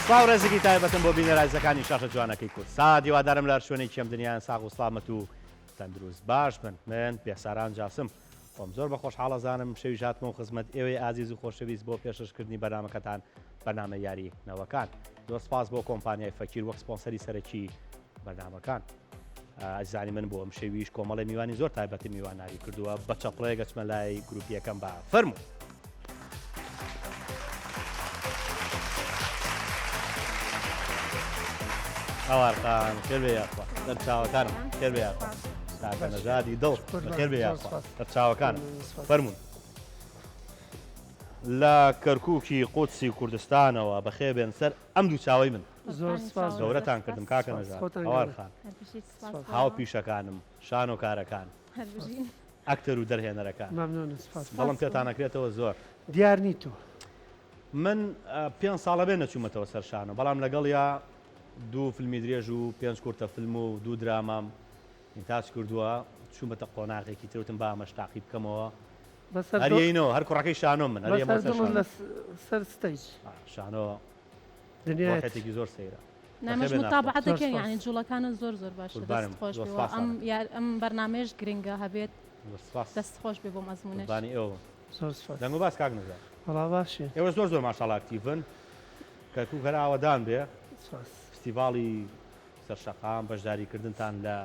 سڵاو ڕێزێکی تایبەتم بۆ بینەرە ئازیزەکانی شاشە جوانەکەی کوردسات هیوادارم لە هەر شوێنێکی ئەم دنیایان ساغ و سڵامەت و تەندروست باش بن من بێساران جاسم خۆم زۆر بە خۆشحاڵ ئەزانم شەویش هاتمەوە خزمەت ئێوەی ئازیز و خۆشەویست بۆ پێشەشکردنی بەرنامەکەتان بەرنامەی یاری نەوەکان زۆر سپاس بۆ کۆمپانیای فەکیر وەک سپۆنسەری سەرەکی بەرنامەکان. ئازیزانی من بۆ ئەم شەویش کۆمەڵی میوانی زۆر تایبەتی میواناری کردووە بە چەپڵەیەک ئەچمە لای گروپی یەکەم بە فەرموو. هاوارخان خێر بێ یاخوا سەرچاوەکانم خێر بێ یاخوا کاکە نەژادی دڵ خێر بێ یاخوا سەرچاوەکانم فەرموون. لە کەرکووکی قودسی کوردستانەوە بەخێر بێن سەر ئەم دوو چاوەی من. زۆر سپاس. گەورەتان کردم کاکە نەژاد. هەوار خان. هاو پیشەکانم، شانۆکارەکان. ئەکتەر و دەرهێنەرەکان. مەمنونم سپاس. دڵم پێتان ئەکرێتەوە زۆر. دیار نی تۆ. من پێنج ساڵە بێ نەچوومەتەوە سەر شانۆ بەڵام لەگەڵیا دوو فیلمی درێژ و پێنج کورتە فیلم و دوو درامام ئینتاج کردووە چوومەتە قۆناغێکی تر وتم با ئەمەش تاقی بکەمەوە هەر یەینەوە هەر کوڕەکەی شانۆم من هەر یەمەوە سەر شانۆ. سەر stage. شانۆ ڕۆحێتێکی زۆر سەیرە. نامەش متابعە دەکەین یعنی جوڵەکانت زۆر زۆر باشە دەست خۆش بێ ئەم یار ئەم بەرنامەیەش گرنگە هەبێت دەست خۆش بێ بۆم ئەزموونەش. قوربانی ئێوە بم. زۆر سپاس. دەنگ و باس کاک نزار. وەڵا باشین. ئێوە زۆر زۆر ماشاڵا active ن. کەرکوک هەر ئاوەدان بێ. سپاس. فستیڤاڵی سەر شەقام، بەشداری کردنتان لە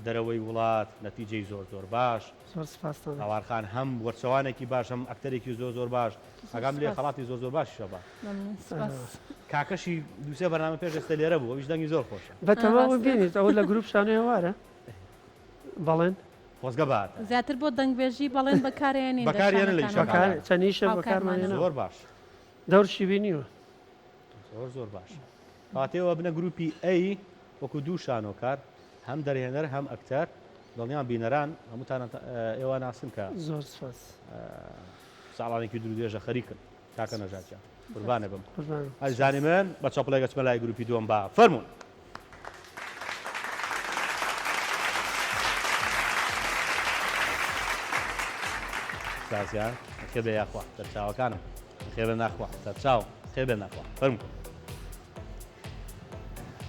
دەرەوەی وڵات، نەتیجەی زۆر زۆر باش. زۆر سپاستان دەکەم. هاوار خان هەم وەرچەوانێکی باش هەم ئەکتەرێکی زۆر زۆر باش. ئاگام لێیە خەڵاتی زۆر زۆر باشیش ئەبا. مەمنون سپاس. کاکەشی دوو سێ بەرنامە پێش ئێستا لێرە بوو ئەویش دەنگی زۆر خۆشە. بەتەما بووم بینیت ئەوە لە گروپ شانۆی هەوارە؟ بەڵێن. خۆزگە بهاتایە. زیاتر بۆ دەنگبێژی بەڵێن بەکارێنین لە بەکارێنن لە شانۆکانەوە. ئیشەکانتان. چەند ئیشە بەکارمان هاوکارمانن. هێناوە. زۆر باش. دەورشی بینیوە. زۆر زۆر باش. کەواتە ئێوە ئەبنە گروپی A وەکو دوو شانۆکار هەم دەرهێنەر هەم ئەکتەر دڵنیام بینەران هەمووتان ئێوە ناسن کە زۆر سپاس. ساڵانێکی دوور درێژە خەریکن کاکە نەژاد گیان قوربانە بم ئازیزانی من بە چەپڵێک ئەچمە لای گروپی دووەم با فەرموون. سازیان بەخێر بێ یاخوا سەرچاوەکانم بەخێر بێ ناخوا سەرچاو خێر بێ ناخوا فەرموو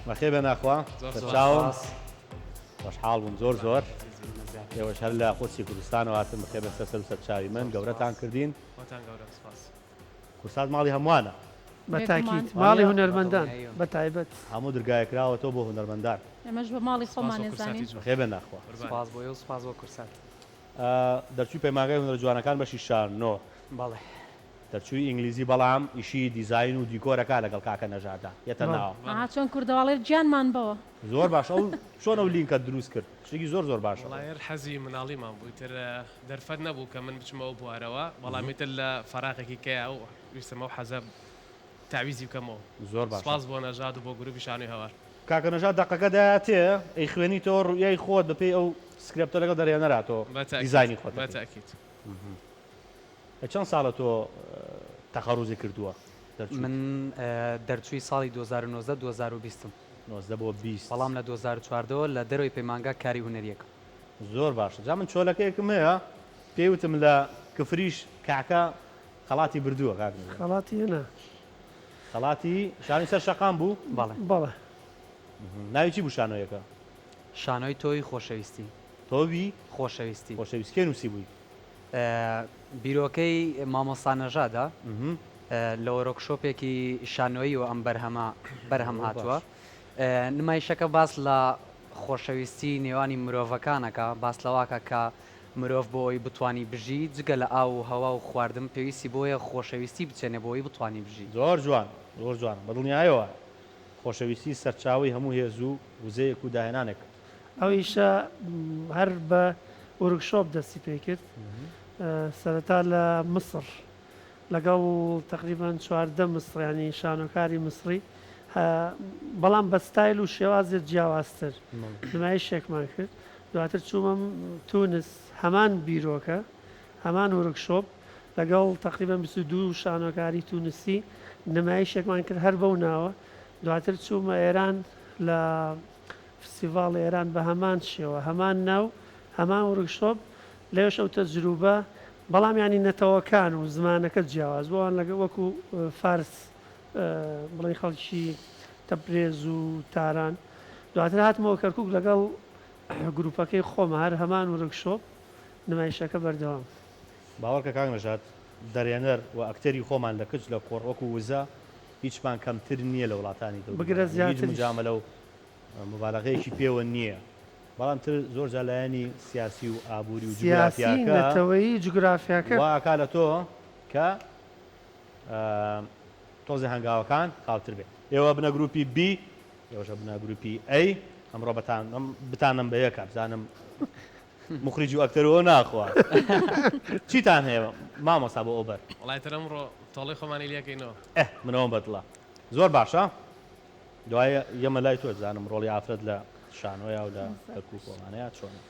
بەخێر بێ ناخوا سەرچاوم خۆشحاڵ بووم زۆر زۆر ئێوەش هەر لە قودسی کوردستانەوە هاتن بەخێر بێن سەر سەر و سەرچاوی من گەورەتان کردین کوردسات ماڵی هەمووانە. بە تاکید ماڵی هونەرمەندان بە تایبەت. هەموو درگایەک کراوەتەوە بۆ هونەرمەندان. ئێمەش بە ماڵی خۆمان ئەزانین. بەخێر بێن ناخوا. سوپاس بۆ ئێوە سوپاس بۆ کورسات. دەرچووی پەیمانگای هونەرە جوانەکان بەشی شانۆ. بەڵێ. دەرچووی ئینگلیزی بەڵام ئیشی دیزاین و دیکۆر ئەکا لەگەڵ کاکە نەژادا یەتە ناوە. ئەها چۆن کوردەواڵێ گیانمان بەوە. زۆر باش ئەو چۆن ئەو لینکەت دروست کرد شتێکی زۆر زۆر باشە. وەڵا هەر حەزی مناڵیمان بوو ئیتر دەرفەت نەبوو کە من بچمە ئەو بوارەوە بەڵام ئیتر لە فەراغێکی کەیا ویستم ئەو حەزە تەعویزی بکەمەوە. زۆر باشە. سوپاس بۆ نەژاد و بۆ گروپی شانۆی هەوار. کاکە نەژاد دەقەکە دایەتێ ئەیخوێنیتەوە ڕوئیای خۆت بەپێی ئەو سکرێپتە لەگەڵ دەرهێنەرا تۆ دیزاینی خۆت دەکەی. بەتەئکید. چەند ساڵە تۆ تەخەڕوجی کردووە دەرچوویت؟ من دەرچووی ساڵی 2019 2020 م. 19 بۆ 20. بەڵام لە 2014 وە لە دەرەوەی پەیمانگا کاری هونەری ئەکەم. زۆر باشە جا من چۆلەکەیەکم هەیە پێی وتم لە کفریش کاکە خەڵاتی بردووە کاک نزار. خەڵاتی هێنا. خەڵاتی شانۆی سەر شەقام بوو؟ بەڵێ. بەڵێ. ناوی چی بوو شانۆیەکە؟ شانۆی تۆوی خۆشەویستی. تۆوی؟ خۆشەویستی. خۆشەویستی کێ نووسیبووی؟ بیرۆکەی مامۆستا نەژادە لە workshop ێکی شانۆییەوە ئەم بەرهەمە بەرهەم هاتووە. نمایشەکە باس لە خۆشەویستی نێوانی مرۆڤەکان ئەکا، باس لەوە ئەکا کە مرۆڤ بۆ ئەوەی بتوانی بژی جگە لە ئاو و هەوا و خواردن پێویستی بۆیە خۆشەویستی بچێنێ بۆ ئەوەی بتوانی بژی. زۆر جوان زۆر جوان بەدڵنیایەوە خۆشەویستی سەرچاوەی هەموو هێز و وزەیەک و داهێنانێکە. ئەو ئیشە هەر بە workshop دەستی پێکرد سەرەتا لە میسڕ لەگەڵ تەقریبەن 14 میسڕ یانی شانۆکاری میسڕی بەڵام بە ستایل و شێوازێ جیاوازتر نمایشێکمان کرد دواتر چوومە تونس هەمان بیرۆکە هەمان workshop لەگەڵ تەقریبەن 22 شانۆکاری تونسی نمایشێکمان کرد هەر بەو ناوە دواتر چوومە ئێران لە فستیڤاڵی ئێران بە هەمان شێوە، هەمان ناو، هەمان workshop، لەوێش ئەو تەجروبە، بەڵام یانی نەتەوەکان و زمانەکە جیاواز بوو، ئەوان لەگەڵ وەکوو فارس. بڵێن خەڵکی تەبرێز و تاران دواتر هاتمەوە کەرکک لەگەڵ گروپەکەی خۆمە هەر هەمان workshop نمایشەکە بەردەوام. باوەڕکە کاک نەژاد دەرێنەر و ئەکتەری خۆمان لە کچ لە کوڕ وەکو وزە هیچمان کەمتر نییە لە وڵاتانی بگرە دەوروبەرمان هیچ زیاتریش. مجامەلە و موبالەغەیەکی پێوە نییە بەڵام تر زۆر جار لایەنی سیاسی و ئابووری و سیاسی، جوگرافیاکە نەتەوەیی، جوگرافیاکە. وا ئەکا لە تۆ کە تۆزێ هەنگاوەکان خاوتر بێ. ئێوە بنە گروپی بی ئێوەش ئەبنە گروپی ئەی ئەمڕۆ بتانم بتانم بە یەکە بزانم مخریج و ئەکتەرەوە ناخوا چیتان هەیە مامۆستا بۆ ئەوبەر؟ وەڵای تر ئەمڕۆ تۆڵەی خۆمانی لێکەینەوە. ئه منەوەم بەدڵە زۆر باشە دوای یەمە لای تۆ زانم ڕۆڵی ئافرەت لە شانۆیا و لە کەرکوک و ئەمانەیا چۆنە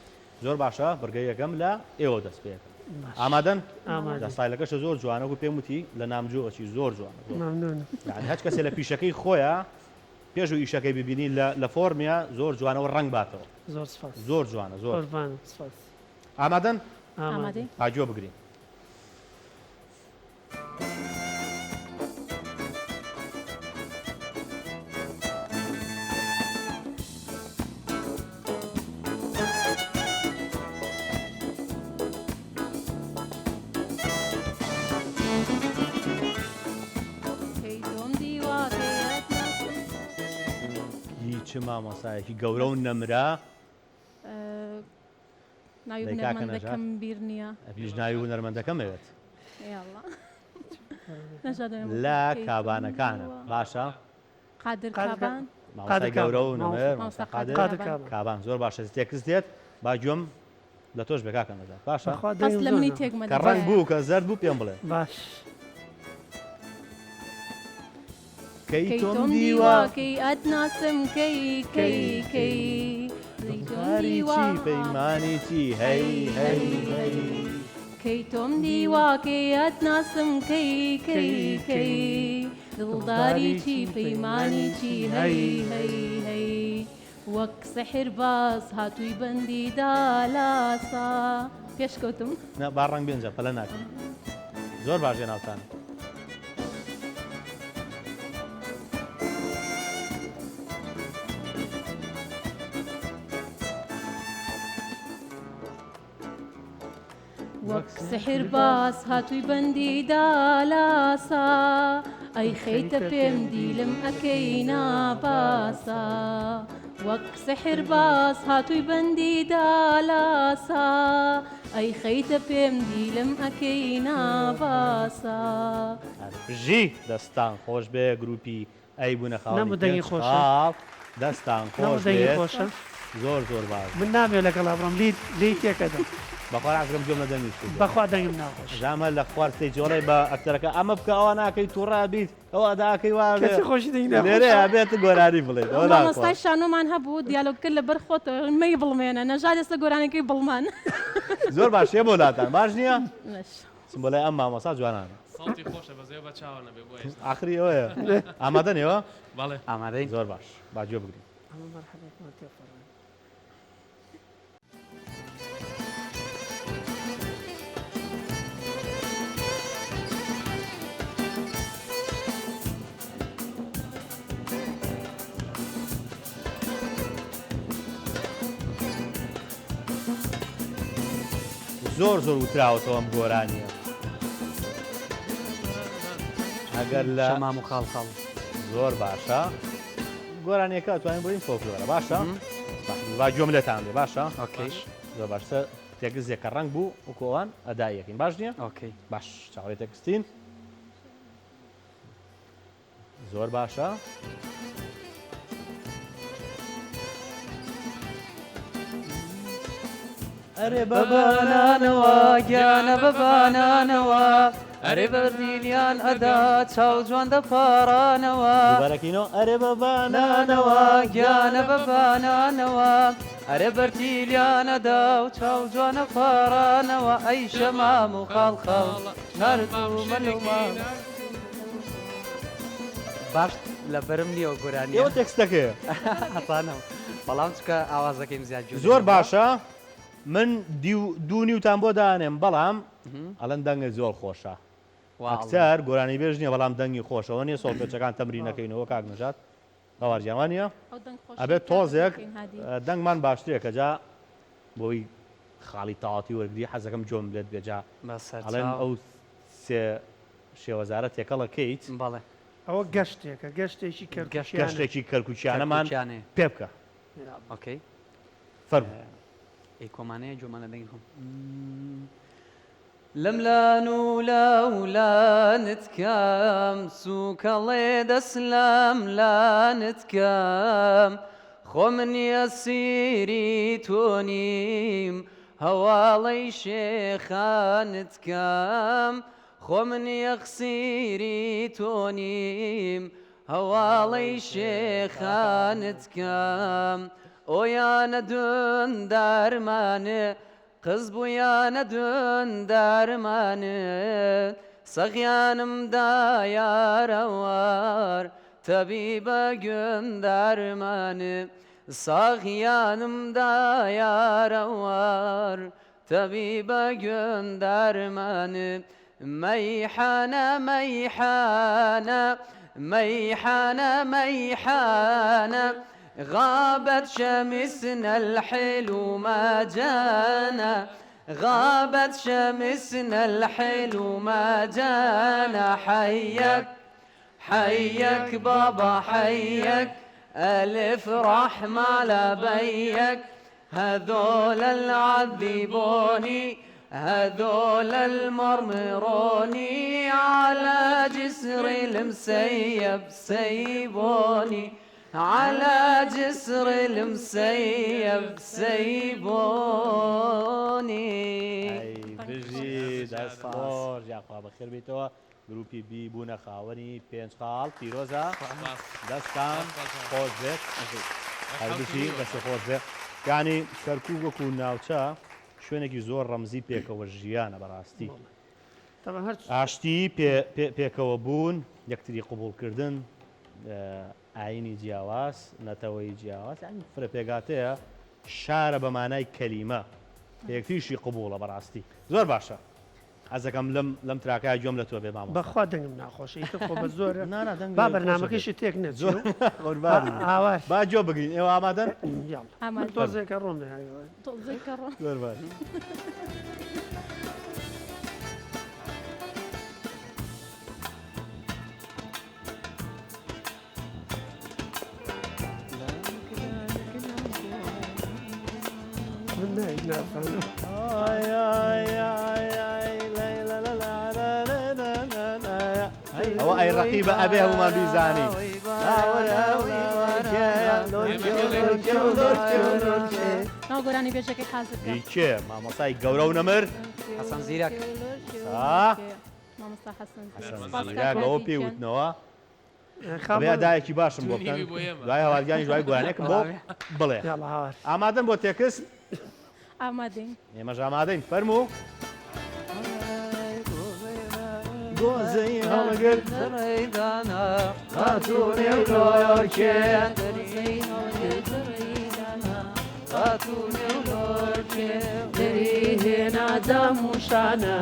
زۆر باشە بڕگەی یەکەم لە ئێوە دەست پێ ئەکەم ئامادەن ئامادەین. لە ستایلەکەشە زۆر جوانە وەکو پێم وتی لە نامجۆ ئەچی زۆر جوانە زۆر مەمنونم. یعنی هەچ کەسێ لە پیشەکەی خۆیا پێش و ئیشەکەی ببینی لە لە فۆرمیا زۆر جوانە و ڕەنگ باتەوە زۆر سپاس. زۆر جوانە زۆر. قوربانت سپاس. ئامادەن؟ ئامادەین. ئامادەین. با گوێ بگرین. هی چ مامۆسایەکی گەورە و نەمرە ناوی دەی کاکە هونەرمەندەکەم نەژاد. بیر نییە ئەبیش ناوی هونەرمەندەکەم ئەوێت یاڵڵا نەژاد ئەوێ لە کەی تۆم کابانەکانە دیوە. باشە قادر قادر کا- کابان مامۆستای قادر گەورە و کابان. نەمر مامۆستا مامۆستا قادر قادر قادر کابان. کابان. کابان زۆر باشە تێکست دێت با گوێم لە تۆش بێ کاکە نەژاد باشە بەخوا بەس دەنگم لە زۆر منی ناخۆشە. تێک کە مەدە ڕەنگ تکایە. بوو کە زەرد بوو پێم بڵێ باش. کەی کەی تۆم تۆم دیوە دیوە کەی ئەتناسم کەی کەی کەی کەی تۆم دڵداری دیوە چی پەیمانی چی هەی هەی هەی هەی هەی کەی تۆم دیوە کەی ئەتناسم کەی کەی کەی کەی کەی دڵداری دڵداری چی چی پەیمانی پەیمانی چی چی هەی هەی هەی هەی وەک سحر باز هاتووی بەندی دالاسا پێشکەوتم. نا با ڕەنگ بێنجا پەلە ناکەم زۆر باش جەنابتان. وەک سحر باز هاتووی بەندی دالاسا ئەی خەیتە پێم دیلم ئەکەی ناباسا وەک سحر باز هاتووی بەندی دالاسا ئەی خەیتە پێم دیلم ئەکەی ناباسا. بژی دەستان خۆش بێ گروپی ئەی بوونە خاوەنی نەمو دەنگی پێنج خۆشە. خاڵ دەستان نەمو خۆش دەنگی بێت خۆشە. زۆر زۆر باش من نامەوێ لەگەڵا بڕۆم لێی لێی تێکەدەم. بەخوا ڕاستەکەم گوێم لە دەنگیش کردووە. بەخوا دەنگم ناخۆشە. جام هەر لە خوار ستەیج وەڵێ بە ئەکتەرەکە ئەمە بکە ئەوە ناکەی توڕە ئەبیت ئەوە ئەداکەی وا ئەبێ کەچی خۆشی دەنگی ناخۆشە. لێرەیە ئەبێت گۆرانی بڵێیت ئەوە ناخوا. مامۆستای شانۆمان هەبوو دیالۆگکرد لەبەر خۆتەوە مەی بڵمێنە نەژاد ئێستا گۆرانیەکەی بڵمان. زۆر باش بۆ لاتان باش نییە؟ باش. چم بۆ لای ئەم مامۆستا جوانانە. سەوتی خۆشە بەس ئێوە بە چاوە نەبێ بۆ ئێستا. ئاخری ئەوەیە. ئامادەن ئێوە؟ بەڵێ. ئامادەین. زۆر باش با گوێ بگرین. ئەمە مەرحەلەیەکمان تێپەڕاند. زۆر زۆر وتراوەتەوە ئەم گۆرانیە ئەگەر لە شەمام و خاڵ خاڵ زۆر باشە گۆرانیەکە توانین بڵین فۆکلۆرە باشە با گوێم لێتان بێ باشە okay زۆر باشە تێکزێکە ڕەنگ بوو وەکووان ئەدایەکەین باش نییە okay باش چاوەڕێ تێکستین زۆر باشە. ئەرێ بەبانانەوە گیانە بەبانانەوە ئەرێ بەردیلیان ئەدا چاو جوان دەپارانەوە دووبارەکەینەوە ئەرێ بەبانانەوە بەبانانەوە گیانە بەبانانەوە ئەرێ بەرتیلیان ئەدا و چاو جوانە پارانەوە ئەی شەمام و خاڵ خاڵ نارد و مەلوما باش لەبەرم نییە گۆرانیە ئێوە تێکستەکەیە ئەتانەوە بەڵام چکە ئاوازەکەیم زیاد گوێ زۆر لێ باشە من دیو دوو نیوتان بۆ دانێم بەڵام ئەڵەن دەنگە زۆر خۆشە. ئەکتەر گۆرانیبێژ نییە بەڵام دەنگی خۆشە ئەوە نییە سۆڵفێچەکان تەمرین نەکەینەوە کاک نەژاد هاوار گیان وا نییە ئەبێت تۆزێک دەنگمان باشترێکە جا بۆی خاڵی تەواتی وەرگری حەزەکەم جۆم لێت بێ جا ئەڵێن ئەو سێ شێوەزارە تێکەڵە کەیت بەڵێ ئەوە گەشتێکە گەشتێکی کەرکوکیانە گەشتێکی کەرکوکیانەمان پێ بکە okay فەرموو ئەی کۆمانەیە جۆمانە دەنگی خۆم لەملان و لەولانت کەم سوکەڵێ دەس لەملانت کەم خۆ من یەسیری تۆ نیم هەواڵەی شێخانت کەم خۆ من یەخسیری تۆ نیم هەواڵەی شێخانت کەم ئۆیانە دندارمانێ قز بویانە دندارمانێ سەغیانم دا یارەوار تەبیبە گوندارمانێ ساغیانم دا یارەوار تەبیبە گوندارمانێ مەیحانە مەیحانە مەیحانە مەیحانە غابت شمسنا الحلو ما جانا غابت شمسنا الحلو ما جانا حيك حيك بابا حيك ألف رحمة على بيك هذول العذبوني هذول المرمروني على جسر المسيب سيبوني على جسر المسيب سيبوني ئەی بژی دەست خۆش یاخوا بەخێر بیتەوە گروپی بی بوونە خاوەنی پێنج خاڵ پیرۆزە دەستان خۆش بێت هەر بژی دەست خۆش بێت یعنی کەرکوک وەکو ناوچە شوێنێکی زۆر ڕەمزی پێکەوە ژیانە بەڕاستی ئاشتی پێکەوە بوون یەکتری قبوڵکردن ئاینی جیاواز نەتەوەی جیاواز یعنی فرە پێگاتەیە شارە بە مانای کەلیمە یەکتریشی قبوڵە بەڕاستی زۆر باشە حەزەکەم لەم لەم تراکە گوێم لە تۆ بێ مامۆستا. بەخوا دەنگم ناخۆشە ئیتر خۆ بە زۆرە نا نا دەنگ با خۆشە بەرنامەکەشی تێک نەچێ زۆر و قوربان هاوار با گوێ بگرین ئێوە ئامادەن؟ یاڵڵا من ئامادەین. تۆزێکە ڕۆم لە هاوێ. تۆزێکە ڕۆم. زۆر باش. ئەوە ئەی ڕەقیبە ئەبێ هەمومان بیزانی ناو گۆرانی بێژەکەی حازر کە. کێ مامۆستای گەورە و نەمر حەسەن زیرەک. مامۆستا حەسەن حەسەن زیرەک ئەوە پێی وتنەوە ئەبێ ئەدایەکی باشم بۆ بکەن دوای هەوارگیانیش دوای گۆرانیەکم بۆ بڵێ ئامادەن بۆ تێکست ئامادەین ئێمەش ئامادەین فەرموو گۆزەی هەڵگر خاتوونێ و لۆرکێ خاتوونێ و لۆرکێ دەری هێنا داموشانە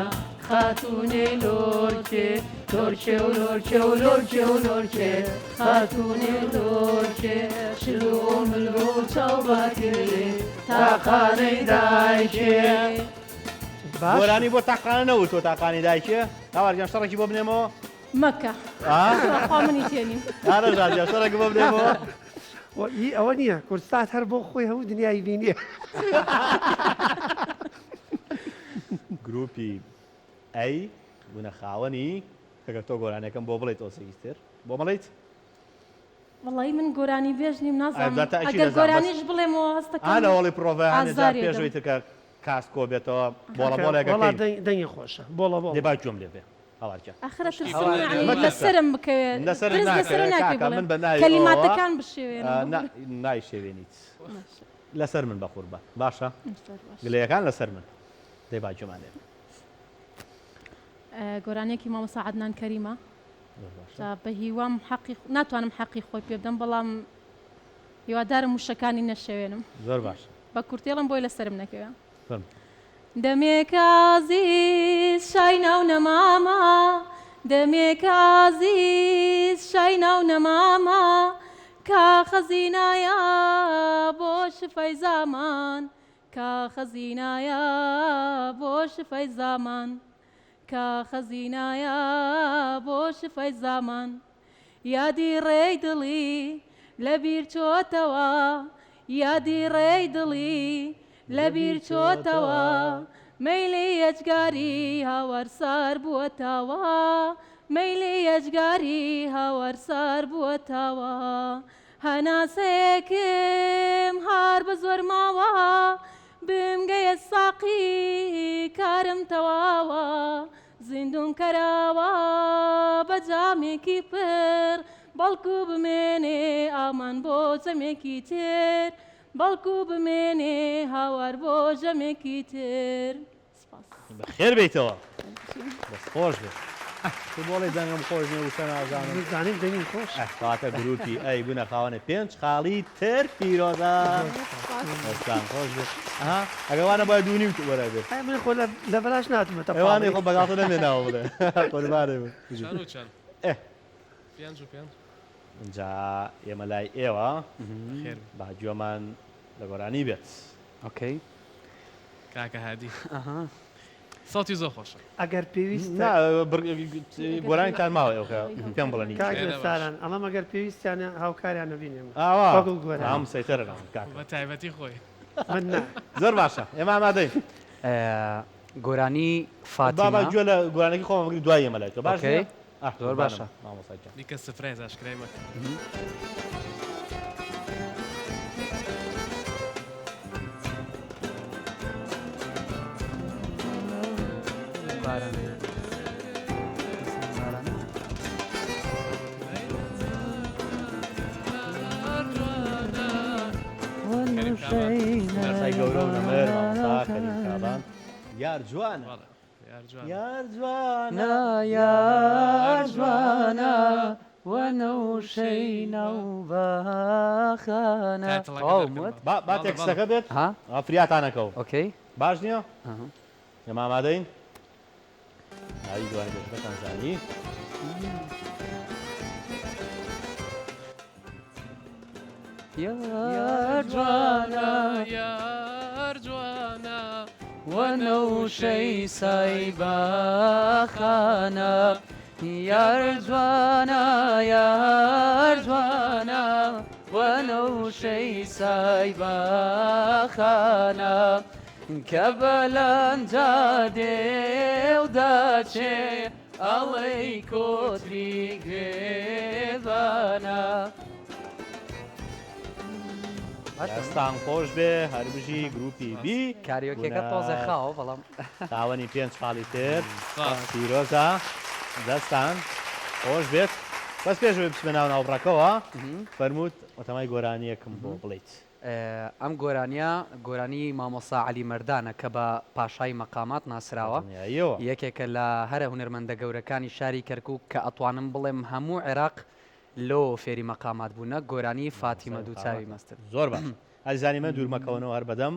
خاتوونێ لۆرکێ لۆرکێ و لۆرکێ و لۆرکێ و لۆرکێ خاتوونێ لۆرکێ شل و مل و چاو باکرێ تاقانەی دایکێ. باش گۆرانی بۆ تاقانە نەوتووە تاقانی دایکێ هاوار گیان شەڕێکی بۆ بنێمەوە مەکە خوا منی تێنیم ئارە ژان گیان شەڕێک بۆ بنێمەوە ئی ئەوە نییە کوردستات هەر بۆ خۆی هەموو دنیای بینیە گروپی ئەی بوونە خاوەنی ئەگەر تۆ گۆرانیەکەم بۆ بڵێیت ئۆسێکی تر بۆ مەڵێیت؟ وەڵایی من گۆرانی بێژ نیم نازانم ئا، تەئکید ئەگەر ئەزانم، بەس گۆرانیش بڵێمەوە هەستەکەم ئا لە هۆڵی پرۆڤە هەنێ جار ئازاری پێش ئەدەم. ئەوەی تر کە کاست کۆ بێتەوە بۆڵە بۆڵێک وەڵا ئەکەین. دەنگ دەنگی خۆشە بۆڵە بۆڵ دەی با گوێم لێ بێ هاوار گیان. ئاخر ئەترسم هاوار یەعنی مەترسە. لەسەرم بکەوێ لەسەرت ترس لەسەرم ناکەوێ ناکەوێ کاکە بڵێم من بە ناوی ئەوەوە کەلیماتەکان ئا، بشێوێنم نا نایشێوێنیت باشە لەسەر من بەقوربان باشە زۆر باشە. گلەیەکان لەسەر من دەی با گوێمان لێ بێ. گۆرانیەکی مامۆستا عەدنان کەریمە جا بە هیوام حەقی ناتوانم حەقی خۆی پێ بدەم بەڵام هیوادارم وشەکانی نەشێوێنم زۆر باش بە کورتێڵم بۆی لەسەرم نەکەوێ دەمێکە ئازیز شای ناو نەمامە. دەمێکە ئازیز شای ناو نەمامە کاخەزینایە بۆ شفای زامان کاخەزینایە بۆ شفای زامان کاخەزینایە بۆ شفای زامان یادی ڕێی دڵی لە بیر چۆتەوە یادی ڕێی دڵی لە بیر چۆتەوە مەیلی یەجگاری هاوار سار بووەتەوە مەیلی یەجگاری هاوار سار بووەتەوە هەناسەیەکم هار بە زۆر ماوە بمگەیە ساقی کارم تەواوە زیندووم کەراوە بە جامێکی پڕ بەڵکو بمێنێ ئامان بۆ جەمێکی تر بەڵکو بمێنێ هاوار بۆ ژەمێکی تر. سپاس. بەخێر بێیتەوە دەست خۆش بێت. تو بۆڵێ دەنگم خۆش نیە وشە نازانم. من زانیم دەنگی خۆش. ئەه کەواتە گروپی ئەی بونە خاوەنە پێنج خاڵی تر پیرۆزە دەستان خۆش بێت ئەها ئەگەر وانە بایە دوو نیو وەرەگرت. ئەی من خۆ لە بەلاش ناتمەتە ئەی وانەی خۆ بەگاڵتە نەمێناوە بڵێ قوربانێ بم. چەند و چەند؟ ئێ پێنج و پێنج. ئینجا ئێمە لای ئێوە بەخێر بێی. با گوێمان لە گۆرانی بێت. ئۆکەی. کاکە هادی سەوتی زۆر خۆشە. ئەگەر پێویستە نا گۆرانیتان ماوە ئێوە کە پێم بڵێن کاک ساران ئەڵێم ئەگەر پێویستیانە هاوکاریان نەبین ئێمە ئاوا وەکو گۆرانی ئەم سەیتەرە کاکە بە تایبەتی خۆی من نا زۆر باشە ئێمە ئامادەین. گۆرانی با با فاتیمە گوێ لە گۆرانەکەی خۆمان بگرین دوای ئێمە لای تۆ باش ئۆکەی نییە؟ ئاه زۆر قوربانم باشە. مامۆستا گیان. دیکە surprise ئاشکرای مەکە. مامۆستای گەورە و نەمر مامۆستا کەریم کابان یار جوانە یار جوانە یار جوانە وەنەوشەی ناو باخانە تەواوم وت؟ با با تێکستەکە بێت ها فریاتان ئەکەوم okay باش نییە؟ ئێمە ئامادەین ناوی گۆرانیبێژەکەتان زانی یار جوانە یار جوانە وەنەوشەی سای باخانە یار جوانە یار جوانە وەنەوشەی سای باخانە کە بەلەنجا دێ و دەچێ ئەڵێی کۆتری گوێبانە. دەستان خۆش بێ هەربژی گروپی بی کاریۆکیەکە تۆزێ خاوە بەڵام خاوەنی پێنج خاڵی تر پیرۆزە دەستان خۆش بێت بەس پێش ئەوەی بچمە ناو ناوبڕەکەوە فەرمووت وتەمای گۆرانیەکم بۆ بڵیت. ئەم گۆرانیە گۆرانی مامۆستا عەلی مەردانە کە بە پاشای مەقامات ناسراوە یەکێکە لە هەرە هونەرمەندە گەورەکانی شاری کەرکوک کە ئەتوانم بڵێم هەموو عێراق لەوەوە فێری مەقامات بوونە گۆرانی فاتیمە دوو چاوی مەستت. زۆر باشە ئازیزانی من دوور مەکەونەوە هەر بەدەم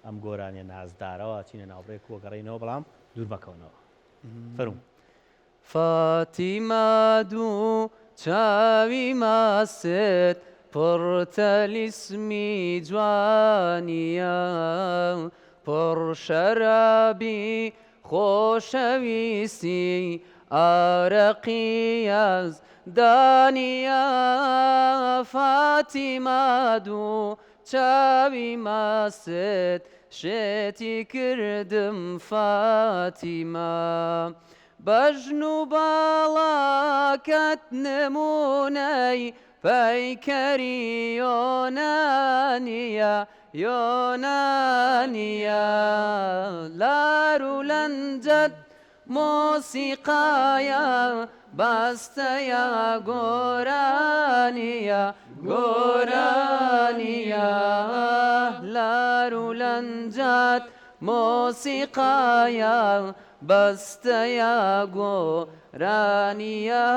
ئەم گۆرانیە نازدارەوە ئەچینە ناو بڕێک و ئەگەڕێینەوە بەڵام دوور مەکەونەوە فەرموو. فاتیمە دوو چاوی مەستت پڕ تەلیسمی جوانیە پڕ شەرابی خۆشەویستی ئارەقی یەزدانیە فاتیمە دوو چاوی مەستت شێتی کردم فاتیمە بەژن و باڵاکەت نموونەی پەیکەری یۆنانیە یۆنانیە لار و لەنجەت مۆسیقایە بەستەیە گۆرانیە گۆرانیە لار و لەنجەت مۆسیقایە بەستەیە گۆرانیە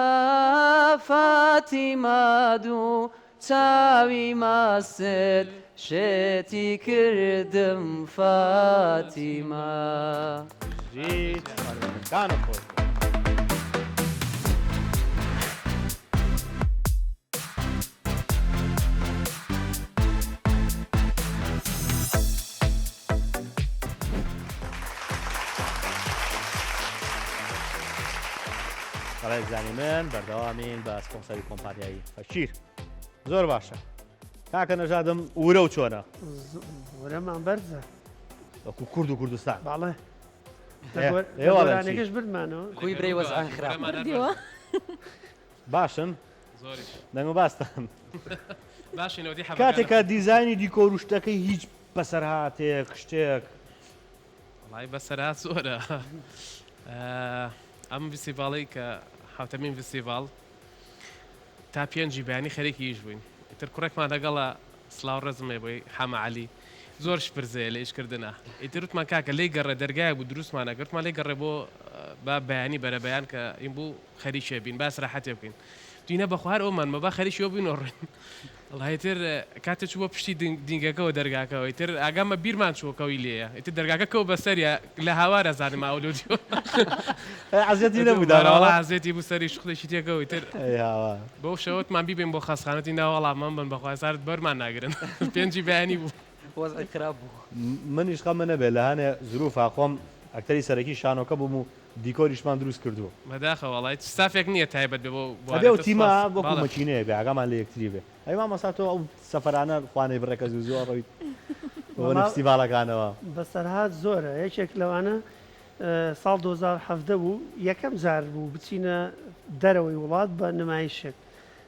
فاتیمە دوو چاوی مەستت شێتی کردم فاتیمە. بژیت، کانت خۆش بێت. بەڕێزانی من بەردەوامین بە سپۆنسەری کۆمپانیای فەشیر زۆر باشە کاکە نەژادم ورە و چۆنە؟ ورەمان بەرزە وەکو کورد و کوردستان باڵێ گۆرانەکەش بردمانەوە کوی برای وەزعان خراپ باشن دەنگ و باستان باشینەوەی کاتێکە دیزانی دیکۆر و شتەکەی هیچ بەسەرهاتێک شتێک وەڵای بەسەرهات زۆرە ئەم فیستیڤاڵی کە حوتەمین فیستیڤاڵ تا پێنجی بەیانی خەرێکی ئیش بووین ئیتر کوڕێکمان لەگەڵە سڵاو ڕێزم هەیە بۆی حەمە عەلی زۆر شپرزەیە لە ئیشکردنا ئیتر وتمان کاکە لێی گەڕێ دەرگایەک بوو دروستمان ئەکرد وتمان لێی گەڕێ بۆ با بەیانی بەرە بەیان کە این بوو خەریکێ بین با ئیسراحەتێ بکەین دوینە بەخوا هەر ئەومان مە با خەریکی ئەو بووین و ڕۆین وەڵا ئیتر کاتێ چوو بۆ پشتی دینگەکەوە دەرگاکەوە ئیتر ئاگامە بیرمان چووە کەوی لێیە ئیتر دەرگاکە کەو بەسەریا لە هاوارە زانم ئەو لۆ دیوە عەزیەتی نەبوو داناوە وەڵا عەزیەتی بوو سەری شوقلێکی تێکەوە ئیتر ئەی هاوار بەو شەوەتمان بیبەین بۆ خەستخانەتی ناوەڵا مەم بن بەخوا سارد بەرمان ناگرن پێنجی بەیانی بوو. وەزعی خراپ بوو. منیش خەمە نەبێ لە هەنێ زروفا خۆم ئەکتەری سەرەکی شانۆکە بووم و دیکۆریشمان دروست کردووە. بەداخەوە وەڵا هیچ ستافێک نییە تایبەت بێ بۆ ئەبێ بوارە ئەو دەست تیمە سوپاس وەکو بەڵێ. مەکینەیەک بێ ئاگامان لە یەکتری بێ ئەی مامۆستا تۆ ئەو سەفەرانە خوانەی بڕێکە زوو زوو ئەڕۆیت بۆ وەڵا فستیڤاڵەکانەوە. بەسەرهات زۆرە یەکێک لەوانە ساڵ 2017 بوو یەکەم جار بوو بچینە دەرەوەی وڵات بە نمایشێک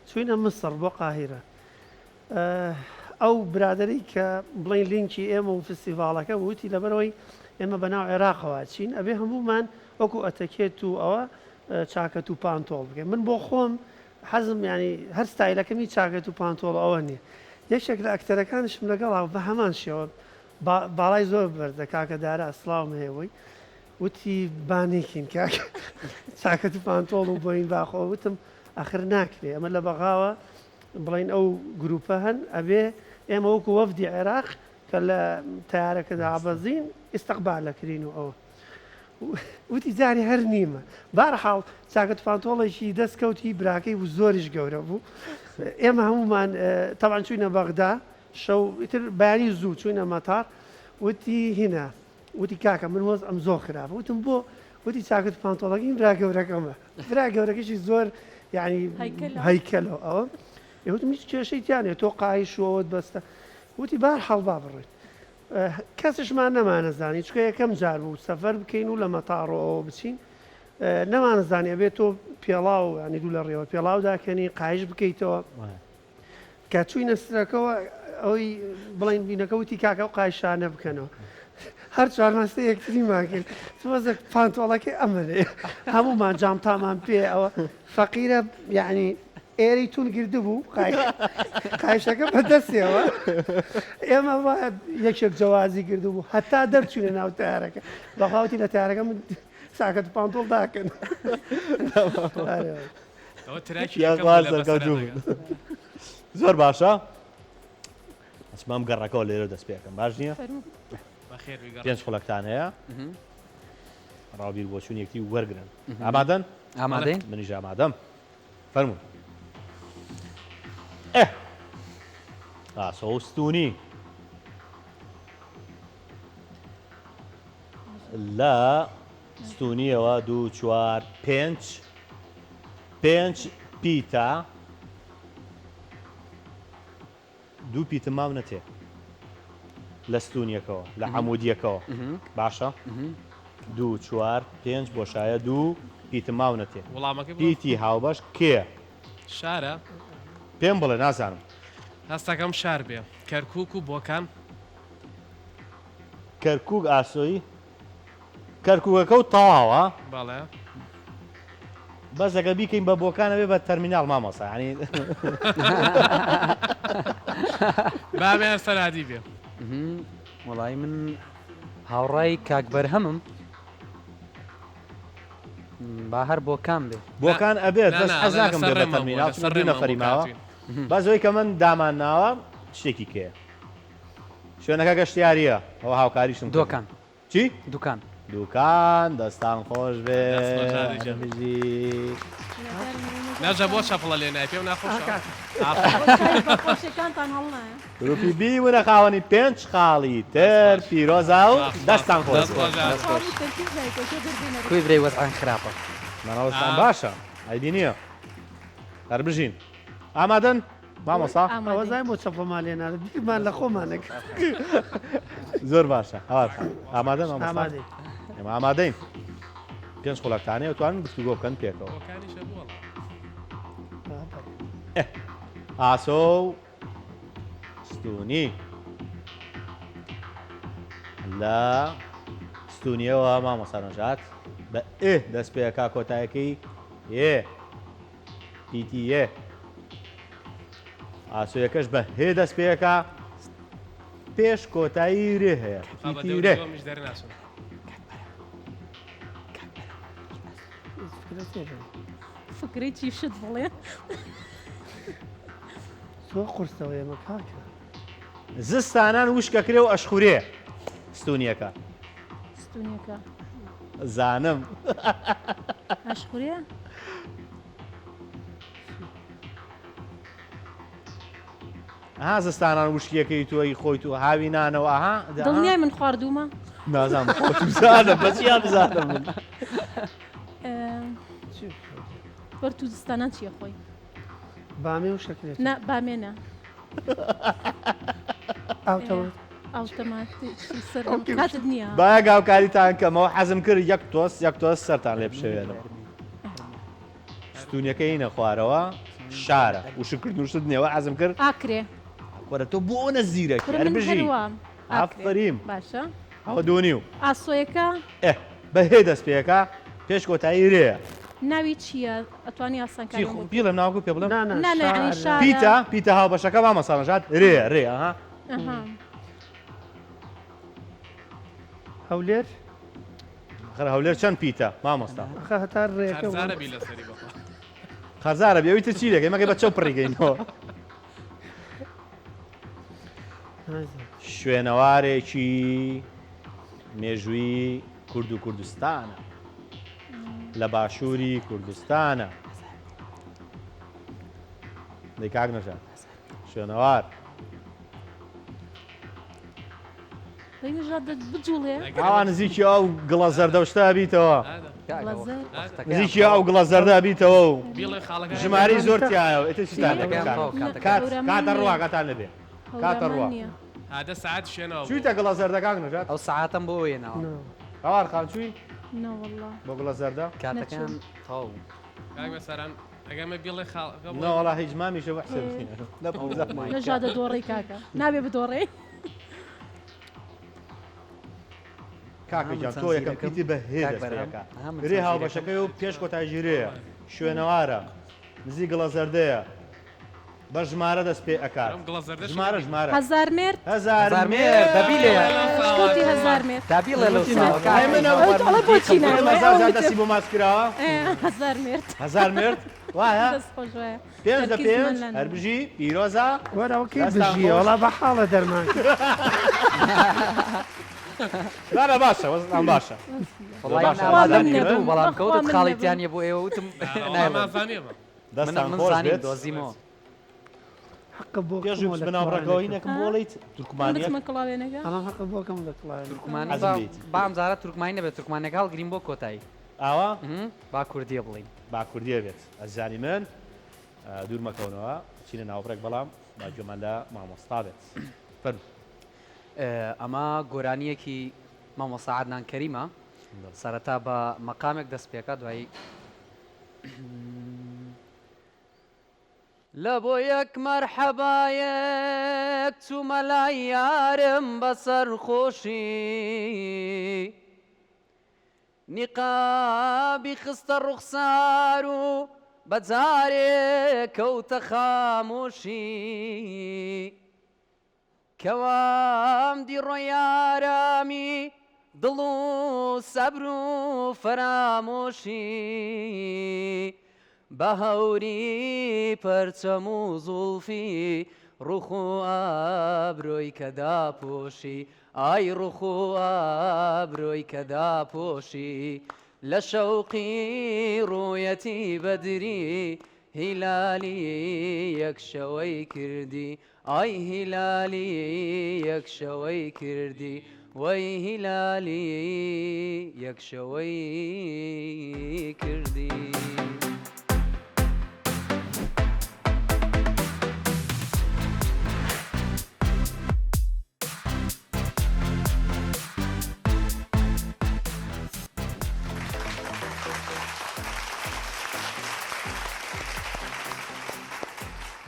چوینە مسڕ بۆ قاهیرە ئەو برادەرەی کە بڵێین لینکی ئێمە و فستیڤاڵەکە بوو وتی لەبەرئەوەی ئێمە بەناو عێراقەوە ئەچین ئەبێ هەموومان وەکو ئەتەکێت و ئەوە چاکەت و پانتۆڵ بکەین من بۆ خۆم حەزم یانی هەر ستایلەکەم هیچ چاکەت و پانتۆڵ ئەوە نییە یەکێک لە ئەکتەرەکانیشم لەگەڵا بە هەمان شێوە باڵای زۆر بەرزە کاکە دارا سڵاوم هەیە بۆی وتی با نەیکەین کاکە چاکەت و پانتۆڵ و بۆین باخۆ وتم ئەخر ناکرێ ئەمە لە بەغاوە بڵێین ئەو گروپە هەن ئەبێ ئێمە وەکو وەفدی عێراق کە لە تەیارەکە دابەزین ئیستقبال ئەکرین و ئەوە وتی جارێ هەر نیمە بارحاڵ چاکەت پانتۆڵێکی دەست کەوتی براکەی بوو زۆریش گەورە بوو ئێمە هەمومان تەبعەن چوینە بەغدا شەو ئیتر بەیانی زوو چوینە مەتار وتی هینا وتی کاکە من وەزعم زۆر خراپە وتم بۆ وتی چاکەت پانتۆڵەکەی برا گەورەکەمە برا گەورەکەشی زۆر یعنی هەیکەلەوە ئەوە وتم هیچ کێشەی تیا نیە تۆ قایش و ئەوەت بەستە وتی بار حاڵ با بڕۆین کەسشمان نەمانەزانی چکە یەکەم جار بوو سەفەر بکەین و لە مەتاڕۆ ئەوە بچین نەمانەزانی ئەبێت تۆ پێڵاو ینی دوو لە ڕێوە پێڵاو داکەنی قایش بکەیتەوە کە چووینە سرەکەوە ئەوەی بڵین بینەکە وتی کاکە ئەو قایشانە بکەنەوە هەر چوارمان سێ یەکتریمان کرد تۆزێک پانتۆڵەکەی ئەمەێ هەموومان جامتامان پێ ئەوە فەقیرە یعنی ئێرەی تون گردبوو قایشەکە بەدەستیەوە ئێمە یەکێک جەوازی کردبوو هەتا دەرچوینە ناو تارەکە بەخواوتی لە تارەکە من ساکەت پانتۆڵ داکەن ئەوە تراکی یەکەم بوو لە بەسەرهاتەکە. زۆر باشە ئەچمە ئەم گەڕەکەوە لێرە دەست پێ ئەکەم باش نییە؟ فەرموو. بەخێر بی گەڕەک. پێنج خولەکتان هەیە ڕاو بیر بۆچوون یەکتری وەرگرن ئامادەن؟ ئامادەین. منیش ئامادەم فەرموون ئێ ئاسۆ و ستونی لە ستونیەوە دوو چوار پێنج پێنج پیتە دوو پیتم ماونەتێ لە ستونیەکەوە لە عەمودیەکەوە باشە دوو چوار پێنج بۆشایە دوو پیتم ماونەتێ وەڵامەکەی بڵێ. پیتی هاوبەش کێ؟ شارە؟ پێم بڵێ نازانم. هەستەکەم شار بێ. کەرکوک و بۆکان. کەرکوک ئاسۆی کەرکوکەکە و تەواوە. بەڵێ. بەس ئەگەر بیکەین بە بۆکان ئەبێ بە تەرمیناڵ مامۆستا یانی. با بێ سەرادی بێ. وەڵایی من هاوڕای کاک بەرهەمم با هەر بۆکان بێ. بۆکان ئەبێت بەس حەز ناکەم بێ بە تەرمیناڵ چونکە دوو نەفەری ماوە بەس ئەوەی کە من دامان ناوە شتێکی کێیە شوێنەکە گەشتیارییە ئەوە هاوکاریشم کردن. دۆکان. چی؟ دوکان. دوکان دەستان خۆش بێ دەست خۆش هادی گیان. بژی. ناجا بۆ چەپڵە لێ نای پێم ناخۆشە. خۆشیەکانتان هەڵنایە. گروپی بی بوونە خاوەنی پێنج خاڵی تر پیرۆزە و دەستان خۆش. دەست خۆش. کوی برای وەزعان خراپە. مەڕەوشتان باشە. ئایدی نییە هەر بژین ئامادەن مامۆستا ئەوەزای بۆ چەپڵەمان لێ نادە بیرمان لە خۆمانە زۆر باشە هەوار ئامادەن مامۆستا ئێمە ئامادەین پێنج خولەکتانەیە توانن گفتوگۆ بکەن پێکەوە ئاسۆ و ستونی لە ستونیەوە مامۆستا نەژاد بە ئێ دەست پێکا کۆتایەکەی ئێ پیتی یێ ئاسۆیەکەش بە هێ دەست پێکا پێش کۆتایی رێ هەیە پیتی رێ. فکرەی چی شت بڵێ زۆر قورسەوە ئێمە کاکە. زستانان وشکەکرێ و ئەشخورێ ستونیەکە. ستونیەکە. زانم. ئەشخورێ؟ ئەها زستانان وشکیەکەی تۆی خۆیت و هاوینانەوە ئەها دڵنیای من خواردوومە نازانم خۆت بزانم بەچیان بزانم من وەر تو زستانان چیە خۆی بامێ و شەکرێت نا بامێ نا ئاوتەمات ئاوتەمات کاتت نییە با گاوکاریتان کەمەوە حەزم کرد یەک تۆس یەک تۆس سەرتان لێ بشێوێنم ستونەکە هینە خوارەوە شارە وشکردن و شت نییە حەزم کرد ئاکرێ وەرە تۆ بۆ نە زیرەکی هەر بژی ئافەریم باشە ئەوە دوو نیو ئاسۆیەکە ئێ بە هێ دەست پێکا پێش کۆتایی رێیە. ناوی چییە ئەتوانی ئاسانکاری بۆ بکەی؟ بیڵێم ناوەکەو پێ بڵێم؟ نا نا نا نا یەعنی شارە. پیتە پیتە هاوبەشەکە مامۆستا نەژاد رێیە رێ ئەها. ئەها. هەولێر؟ ئەخر هەولێر چەند پیتە مامۆستا؟ ئەخە هەتا رێیەکە قەرزارە بی لەسەری بەخوا. قەرزارە بی ئەوی تر چی دەکەی مەگەر بە چەو پڕی کەینەوە. شوێنەوارێکی مێژووی کورد و کوردستانە لە باشووری کوردستانە دەی کاک نەژاد شوێنەوار ئاوا نزیکی ئەو گڵە زەردە و شتە بیتەوە نزیکی ئەو گڵە زەردە بیتەوە و ژمارەی زۆر تایە ئێتر چیتان کات کاتە ڕوا کاتان لەبێ کاتە ڕوا هادە سعات شوێنەوە چوویتە گڵە زەردە کاک نەژاد ئەو سعاتم بۆ وێنەوە هەوار خان چووی نەوەڵڵا بۆ گڵە زەردە کاتەکان تەواو کاک بەسەران ئەگەمە بیڵێ خاڵ نەوەڵا هیچ مامیشە بۆ حسێب نەژادە دۆڕی کاکە نابێ بدۆڕێ کاکە گیان تۆ یەکەم پیتی بە هێ دەست پێ ئەکا رێ هاوبەشەکەی و پێش کۆتای ژیرەیە شوێنەوارە نزیک گڵە زەردەیە بە ژمارە دەست پێ ئەکات ژمارە ژمارە هەزارمێرد هەزارمێرد دەبیلێ کەوتی هەزارمێرد دەبیڵێ لەو ساوە ئەی من ئەو ئەڵێ بۆچی نا هەزار جار دەستی بۆ ماچ کراوە هەزارمێرد هەزارمێرد وایە دەست خۆش وایە پێنج لە تەرکیز پێنج من لەنە. هەر بژی پیرۆزە وەرە ئەوە کەی دەستان بژیە خۆش. وەڵا بە حاڵە دەرمان کرد. لالا باشە وەزعتان باشە وەڵای باشە. من ئامادەم من کردوو نەبوو. بەڵام بەخوا کەوتت من خاڵی نەبوو. تیا نییە بۆ ئێوە وتم نایڵێم من دەستان من خۆش زانیم بێت دۆزیمەوە حەقە بۆ پێش کەمەوە لە بچمە ناو ڕێگەوەی کڵاوێنەکە. نەکەم بۆڵیت تورکمانیەک بچمە کڵاوێنەکە ئەڵام حەقە بۆ کەم لە کڵاوێنەکە. تورکمانی حەزم با لێیەتی. با ئەمجارە تورکمانی نەبێت تورکمانەکە هەڵگرین بۆ کۆتایی ئاوا با کوردیە بڵێین با کوردیە بێت ئەزیزانی من دوور مەکەونەوە چینە ناوبڕێک بەڵام با گوێمان لە مامۆستا بێت فەرموو. ئەمە گۆرانییەکی مامۆستا عەدنان کەریمە سەرەتا بە مەقامێک دەست پێکا دوایی لە بۆ یەک مەرحەبایەک چوومە لای یارم بە سەرخۆشی نیقابی خستە ڕوخسار و بە جارێ کەوتە خامۆشی. کەوام دی ڕۆی ئارامی دڵ و سەبر و فەرامۆشی. بە هەوری پەرچەم و زوڵفی ڕوخ و ئابرۆی کە داپۆشی ئای ڕوخ و ئابرۆی کە داپۆشی لە شەوقی ڕوویەتی بەدری هیلالی یەک شەوەی کردی ئای هیلالی یەک شەوەی کردی وەی هیلالی یەک شەوەی کردی.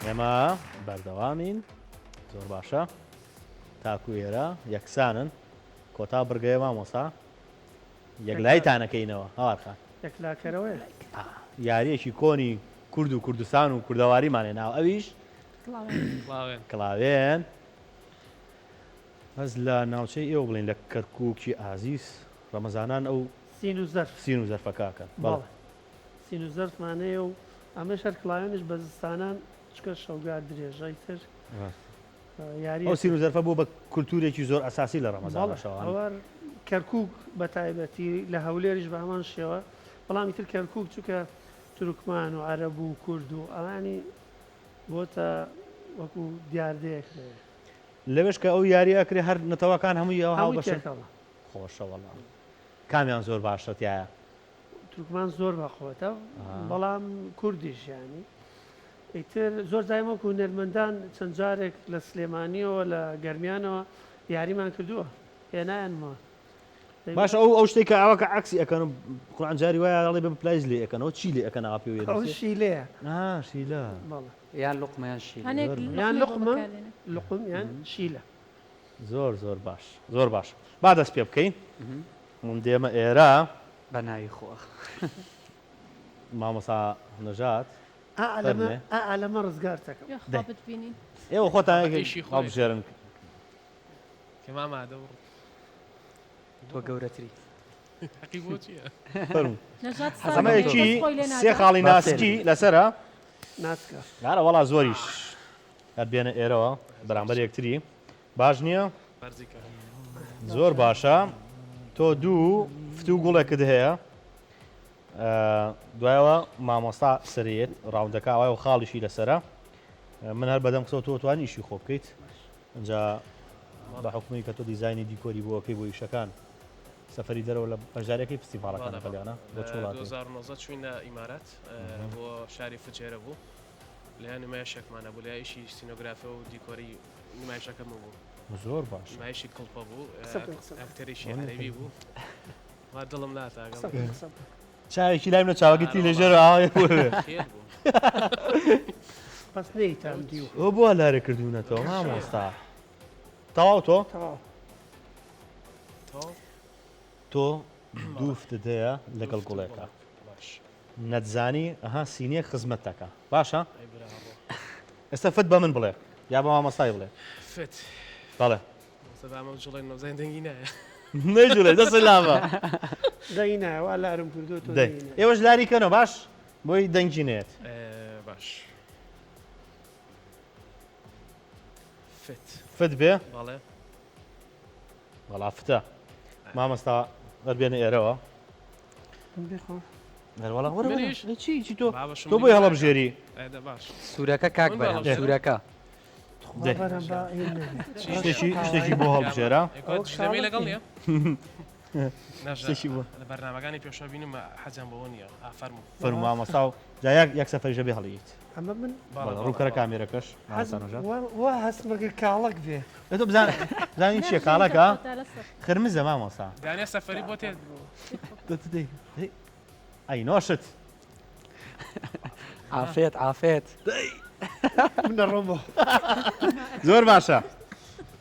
ئێمە بەردەوامین زۆر باشە تاکو ئێرە یەکسانن کۆتا بڕگەیە مامۆسا یەکلایتانەکەینەوە هاوارخان یەکلاکەرەوەیە یاریەکی کۆنی کورد و کوردستان و کوردەواریمانێ ناو ئەویش کڵاوێن بەس لە ناوچەی ئێوە بڵین لە کەرکووکی ئازیز ڕەمەزانان ئەو سین و زەرف سین و زەرفەکەکەن بەڵێ سین و زەرفمان هەیە و ئەمەش هەر کڵاوێنیش بە زستانان چکە شەوگار درێژە ئیتر یاری ئەو سین و زەرفە بوو بە کولتوورێکی زۆر ئەساسی لە ڕەمەزانە شەوان کەرکووک بە تایبەتی لە هەولێریش بە هەمان شێوە بەڵام ئیتر کەرکووک چونکە تورکمان و عەرەب و کورد و ئەوانی بۆتە وەکو دیاردەیەک لەوێ. لەوێش کە ئەو یاریە ئەکرێ هەر نەتەوەکان هەمووی هەمووی هاوبەشن تێکەڵە. خۆشە وەڵا کامیان زۆر باشە تیایا؟ تورکمان زۆر بەقوەتە بەڵام کوردیش یانی ئیتر زۆر جایم وەکو هونەرمەندان چەند جارێک لە سلێمانیەوە لە گەرمیانەوە یاریمان کردووە هێنایانمەوە. باشە ئەو ئەو شتێک کە ئاوا کە عەکسی ئەکەن و قورعان جاری وایە ئەڵێ بە پلایز لێ ئەکەنەوە چی لێ ئەکەن ئاوا پێوەی ئەو شیلەیە ئا شیلە بەڵێ یان لوقمە یان شیلە هەنێک زۆر یان لوقمەی بۆ لوقمە بەکاردێنن. لوقم یان شیلە. زۆر زۆر باش زۆر باش با دەست پێ بکەین من دێمە ئێرە بە ناوی خوا. مامۆستا نەژاد ئا لەمە فەرموێ. ئا لەمە ڕزگارتەکەم. یاخوا دەی. بتبینین. ئێوە خۆتان یەکێک ئیشی خۆی. هەڵبژێرن. کە مامادە و تۆ گەورەتری. حەقی بۆ چییە؟ فەرموو. نەژاد ئەمە ساغ بێ یەکی کەس خۆی لێ سێ نادا. خاڵی با ناسکی سەیرم. لەسەرە. ناسکە. نارە وەڵا زۆریش هەر بێنە ئێرەوە بەرامبەر یەکتری باش نییە؟ بەرزی کە. زۆر باشە تۆ دوو فتو گوڵێکت هەیە دوایەوە مامۆستا سەرێت ڕاوندەکە ئەوای و خاڵیشی لەسرە من هەر بەدەم قسە تۆ توانی ئیشی خۆ بکەیت ئەجا بە حکومی کە تۆ دیزایانی دیکۆری بۆەکەی بۆ ئیشەکان سەفەری دەرەوە لە بەشدارەکەی فستیڤاڵەکان لەگەڵیانە بۆ چ وڵاتێک؟ 2019 چوینە ئیمارات بۆ شاری فجێرە بوو لە نمایشێکمان هەبوو لە ئیشی سینۆگرافە و دیکۆری نمایشەکەم بوو زۆر باش نمایشی کڵپە بوو قسە بکەن، قسە بکەن. ئەکتەرێکی عەرەبی بوو وا دڵم ناتاگەڵ قسە بکەن، قسە بکەن. چاوێکی لایم لە چاوەکەی تی لە ژێر ئاوای بوو. خێر بوو بەس نەیتان دیوە. ئەوە بۆ لارێ کردوونەتەوە مامۆستا تەواو تۆ تەواو. تەواو تۆ دوو فتت هەیە لەگەڵ گوڵێکە باش نەتزانی ئەها سینیەک خزمەت دەکا باشە ئەی برا ڕۆ ئێستا فت بە من بڵێ یا بە مامۆستای بڵێ فت بەڵێ مامۆستا با ئەمە بجوڵێن نەوزای دەنگی نایە نەیجوڵێ دەست لامە دەنگی نایە وا لارم کردووە تۆ دەی دەنگی نایە. ئێوەش لاری کەنەوە باش بۆی دەنگی نێت ئێ، باش فت فت بێ بەڵێ وەڵا فتە مامۆستا وەربێنە ئێرەوە وەڵا وەرە وەرە. چی چی تۆ تۆ بۆی هەڵەبژێری سوورەکە کاک بەرهەم سوورەکە شتێکی شتێکی بۆ هەڵبژێرە لەگەڵ نیە شتێکی بۆ لە بەرنمەکانی پێشە بینم حەزیان بەوە نییە فەرموو فەرموو مامۆستا و جا یەک یەک سەفەریشە بێ هەڵیت ئەمە من ڕووکەرە کامێرەکەش وا هەستمەکە کاڵەک بێ تۆ بزان بزانین چییە کاڵەکە خرمزە مامۆستا دانێ سەفەری بۆ تێ ئەی نۆشت عافێت عافێت منەڕۆمەوە زۆر باشە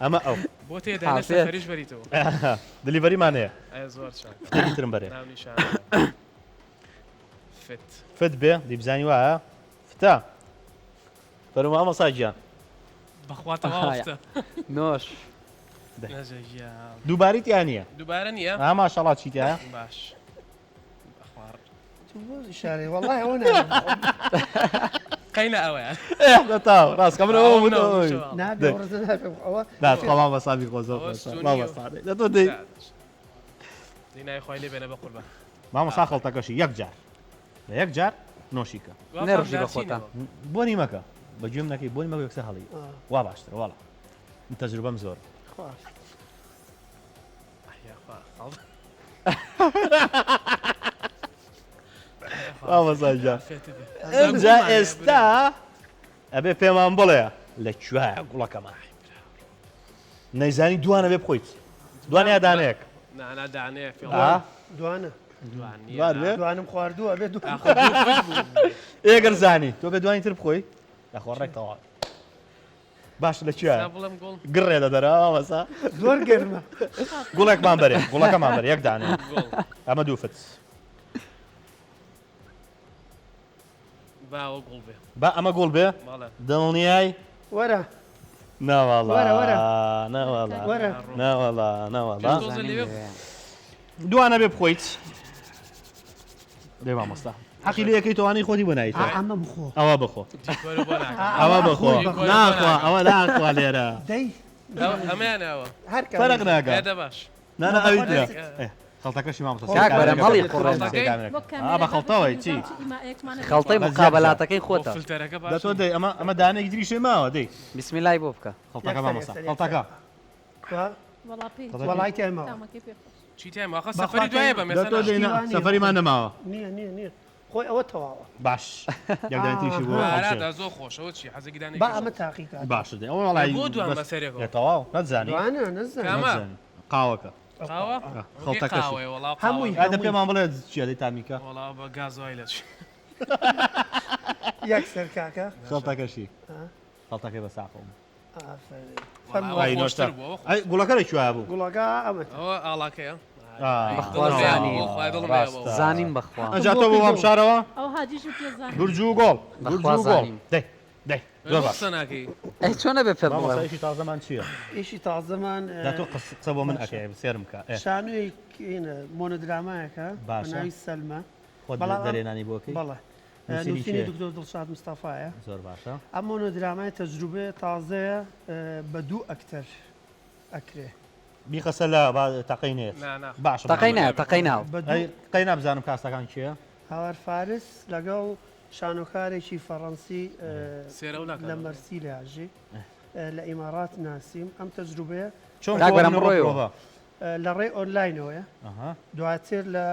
ئەمە ئەو بۆ تێ دانێ سەفەریش بەریتەوە دلیڤەریمان هەیە زۆر چاک فتێکی ترم بەرێ ناونیشان فت فت بێ دیبزانی وایە فتە فەرموو مامۆستا گیان. بەخوا تەواو فتە. نۆش. نەجە گیان. دووبارەی تیا نییە. دووبارە نییە؟ ها ماشەڵا چی تیایە؟ باش. بەخوا. ئیشارەی وەڵڵاهی ئەوە نابێ. قەینا ئەوەیە. ئێ تاو ڕاست کە من ئەوە بوو نابێ ئەو ڕزە نابێ ئەوە. نا تخوا مامۆستا بیخۆ زۆر خۆشە مامۆستا دە تۆ دەی. دینای خوای لێ بێنە بە قوربان. مامۆستا خەڵتەکەشی یەک جار لە یەک جار نۆشی کە. نەڕژی بە خۆتان. بۆنی مەکە بە گوێم نەکەی بۆنی مەکە یەکسەر هەڵی وا باشترە وەڵا من تەجروبەم زۆر. مامۆستا گیان ئینجا ئێستا ئەبێ پێمان بڵێ لە کوایە گوڵەکەمان نەیزانی دوانە بێ بخۆیت دوانە یا دانەیەک نانا دانەیە فێڵ دوانە دوان بێ دوانم خواردووە بێ دوان ئێگەر زانی تۆ بێ دوانی تر بخۆی؟ لەخۆ ڕێک تەواو باش لە کوێ گڕێ لە دەرەوە مامۆستا زۆر گەرمە گوڵێکمان بەرێ گوڵەکەمان بەرێ یەک دانێ ئەمە دوو فت با ئەوە گوڵ بێ. با ئەمە گوڵ بێ؟ بەڵێ. دڵنیای؟ وەرە. ناوەڵا. وەرە وەرە. ناوەڵا. وەرە. ناوەڵا ناوەڵا. پێش تۆزە لەوێ دوانە بێ بخۆیت. دێ مامۆستا. حەقی لێ یەکەی تۆوانەی خۆتی بۆ نایتەوە. ئا ئەمە بخۆ. ئەوە بخۆ. دیکۆرە بۆ ناکەم. ئەوە بخۆ. دیکۆرە بۆ ناخوا ناکەم. ئەوە ناخوا لێرە. دەی. ئەمەیان ئەوە. هەر کام. فەرق ناکا. ئێ دە باش. نا نا ئەوی ترە. دەست. ئێ خەڵتەکەشی مامۆستا کاک بەرەم هەڵی قوڕێنە. سێ کامێرەکە. ئا بە خەڵتەوەی چی؟ خەڵتەی مقابەلاتەکەی بۆ خۆتە. فلتەرەکە دە باش تۆ نییە. دەی ئەمە ئەمە دانەیەکی تریشێ ماوە دەی. بیسمیلای بۆ بکە. خەڵتەکە مامۆستا خەڵتەکە. وا وەڵا پێی خەڵتەکەی. وەڵای تای ماوە. تامەکەی پێ خۆش. چی تای ماوە؟ خە بەخوا سەفەری تای دوایە بەم دە ئێستا تۆ دەی ناشکێ. نا وانیە. سەفەریمان نەماوە. نییە نییە نییە خۆی ئەوە تەواوە. باش یەک دانە تریشی بۆ بارا هەڵچێ. زۆر خۆشە ئەوە چی حەزێکی دانەی با پێ ئەمە خۆش. تاقی کات. باشە دەی ئەوە وەڵای بۆ دوان بەس بەسەرێکەوە. ئێ تەواو نەتزانی. دوانە نەزانی. کامە؟ نەتزانی. قاوەکە. قاوە؟ خەڵتەکەشی. قاوەیە وەڵا هەمووی. قاوە. ئا دە پێمان بڵێ چییە دەی تامیکە. وەڵا بە گازوای لە چی. یەکسەر کاکە. خەڵتەکەشی. خەڵتەکەی بە ساقەوە. ئافەرین. وەڵا فەرموو. ئەوە ئەی خۆشتر نۆشتە. بوو ئەوە ئەی خۆشتر. گوڵەکە لە کوێ بوو؟ گوڵەکە ئەمە. ئەوە ئاڵاکەیە. بەخوا دڵم هەیە زانیم. بۆ خوای دڵم هەیە بۆ. ڕاستە. زانیم بەخوا. ئەجا تۆ بۆ وام شارەوە؟ ئەو هاجیش و پێ زانیم. گورج و گۆڵ. گورج بەخوا و گۆڵ. زانیم. دەی دەی زۆر بۆ باش. قسە ناکەی. ئەی چۆن ئەبێ پێت مامۆستا بڵێم؟ ئیشی تازەمان چییە؟ ئیشی تازەمان دا تۆ قسە بۆ من باشە. ئەکەی سێرم بکە. ئێ. شانۆیەک ئینە مۆنۆدرامایەکە بە باشە. ناوی سەلمە. خۆت بەڵام ئەم دەرێنانی بۆ ئەکەی؟ بەڵێ. نووسینی نووسینی کێ؟ دکتۆر دڵشاد مستەفایە. زۆر باشە. ئەم مۆنۆدرامای تەجروبەیە تازەیە بە دوو ئەکتەر ئەکرێ. بیخە سەر لا با تەقەی نێت. نا نا. باشە تەقەی نایە تەقەی ناو. بە ئەی دوو قەی نابزانم کاستەکان کێیە؟ هاوار فارس لەگەڵ شانۆکارێکی فەڕەنسی سێرە و لە لاکانەوە. مەرسیلیا ژی لە ئیمارات ناسیم ئەم تەجروبەیە چۆن کاک بەرەم کۆبوونەوە بڕۆیەوە. پرۆڤە؟ لە ڕێی ئۆنلاینەوەیە ئەها دواتر لە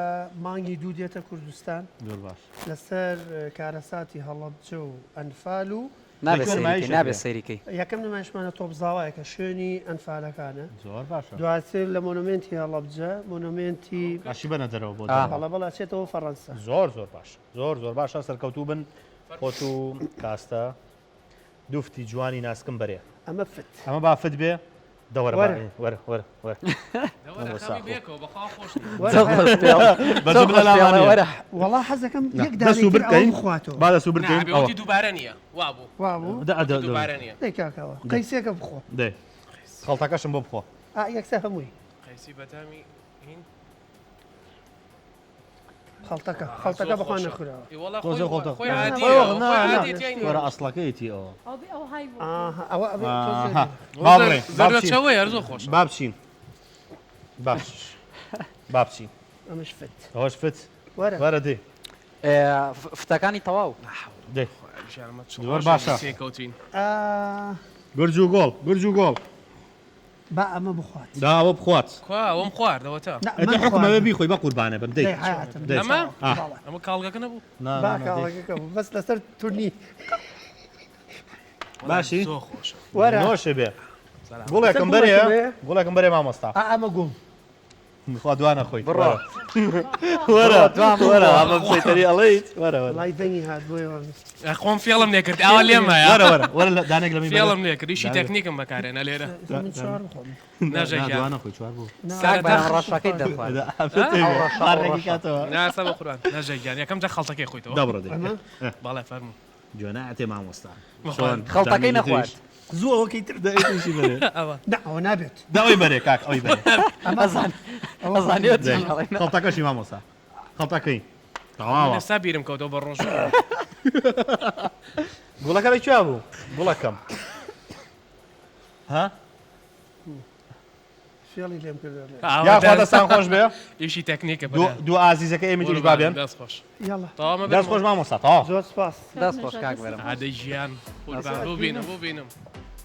مانگی دوو دێتە کوردستان زۆر باش. لەسەر کارەساتی هەڵەبجە و ئەنفال و نابێ لە کوێ سەیری کەی نمایش نابێ ئەکرێ؟ سەیری کەی. یەکەم نمایشمانە تۆپزاوایە کە شوێنی ئەنفالەکانە زۆر باشە. دواتر لە مۆنۆمێنتی هەڵەبجە مۆنۆمێنتی باشی بەنە دەرەوە بۆ ئا. دەرەوە. بەڵێ بەڵێ ئەچێتەوە فەڕەنسا. زۆر زۆر باش زۆر زۆر باشە سەرکەوتوو بن خۆت و کاستە دوفتی جوانی ناسکم بەرێ. ئەمە فت. ئەمە با فت بێ دە وەرە با وەرە. وەرە وەرە وەرە. دەوەرە ئەوە خەمی ساخۆ. بێکەوە بەخوا خۆش نییە. وەرە زۆر هەر. خۆش پێڵ بە زۆر جملە خۆش لامان پێڵێ نییە. وەرە. وەڵا حەزەکەم یەک دەست و دانەی تر ئەوە برکەین بخواتەوە. با دەست و نا برکەین ئەبێ ئەوە. وتی دووبارە نییە وابوو. وابوو؟ دە دە وتی دووبارە نییە. دەی کاکەوە قەیسێکە بخۆ. دەی خەڵتەکەشم بۆ بخۆ. ئا یەکسەر هەمووی. قەیسی بەتامی هین. خەڵتەکە خەڵتەکە بەخوا نەخوراوە. ئێ وەڵا تۆزێ خۆی خەڵتە. خۆی نا، عادیە نا، خۆی نا، عادیە تیای نییە. وەرە ئەسڵەکەیەتی ئەوە. ئەو بێ ئەو های بوو. ئاها ئەوە ئەبێ تۆزێ ئاها. با بڕێین با زەردە بچین. چەوەیە هەر زۆر خۆشە. با بچین. با بچین. با بچین. ئەمەش فت. ئەوەش فت. وەرە. وەرە دێ. ئێ، فتەکانی تەواو. دێ. ژیانمە چ زۆر خۆشە باشە. سێکەوتین. ئا گورج و گۆڵ گورج و گۆڵ. با ئەمە بخوات. دا ئەوە بخوات. کوا ئەوەم خوارد ئەوەتا. نا ئەتە من حوکم ئەوێ خواردم. بیخۆی بە قوربانە بم دەی. دەی حەیاتم. دەی. ئەمە؟ ئا. بەڵێ. ئەمە کاڵگەکە نەبوو؟ نا با نا نا دەی. کاڵەکەکە بوو بەس لەسەر تونی. وەڵا باشی؟ زۆر خۆشە. وەرە. نۆشێ بێ. سەلام. گوڵێکم لەسەر بەرێ گوڵێکم بێ؟ گوڵێکم بەرێ مامۆستا. ئا ئەمە گوڵ. خوا دوا نەخۆیت. بڕۆ. وەرە دوام وەرە ئەمە بسەیتەری ئەڵێیت وەرە وەرە. وەڵای دەنگی هات بۆیە وام. خۆم فێڵم لێکرد ئاوا لێم مایە. وەرە وەرە وەرە لە دانێک لەمی بەرێ. فێڵم لێکرد ئیشی دانێک. تەکنیکم بەکارهێنا لێرە. من چوار بخۆم. ناژە نا گیان. دوا نەخۆی چوار بوو. نا. کاک سەرەتا بەرەم ڕەشەکەی دەخوارد. ئەو ڕەشە ئەو خواردنێکی ڕەشە. کاتەوە. نا ئێستا بە قوربان ناژە گیان یەکەم جار خەڵتەکەی خۆیتەوە. دا بڕۆ دەی. ئەمە؟ بەڵێ فەرموو. جوێنایەتێ مامۆستا. بەخوا. چۆن خەڵتەکەی دانێکی نەخوارد. تریش. زوو ئەوەکەی تر دە ئەی بەرێ. ئەوە. نا ئەوە نابێت. دا ئەوی بەرێ کاک ئەوی بەرێ. ئەزان ئەزانیت دەی. خەڵتەکەشی مامۆستا. خەڵتەکەی. تەواوە. ئێستا بیرم کەوتەوە بە ڕۆژ. گوڵەکە لە کوێ بوو؟ گوڵەکەم. ها؟ فێڵی لێم کردووە. یاخوا دەستان خۆش بێ. ئیشی تەکنیکە دوو دوو ئازیزەکە ئێمە تریش با بێن. دەست خۆش. یاڵا. تەواو مەبێ. دەست خۆش مامۆستا تەواو. زۆر سپاس. دەست خۆش کاک بەرەم. ئادەی ژیان قوربان بۆ بینم بۆ بینم.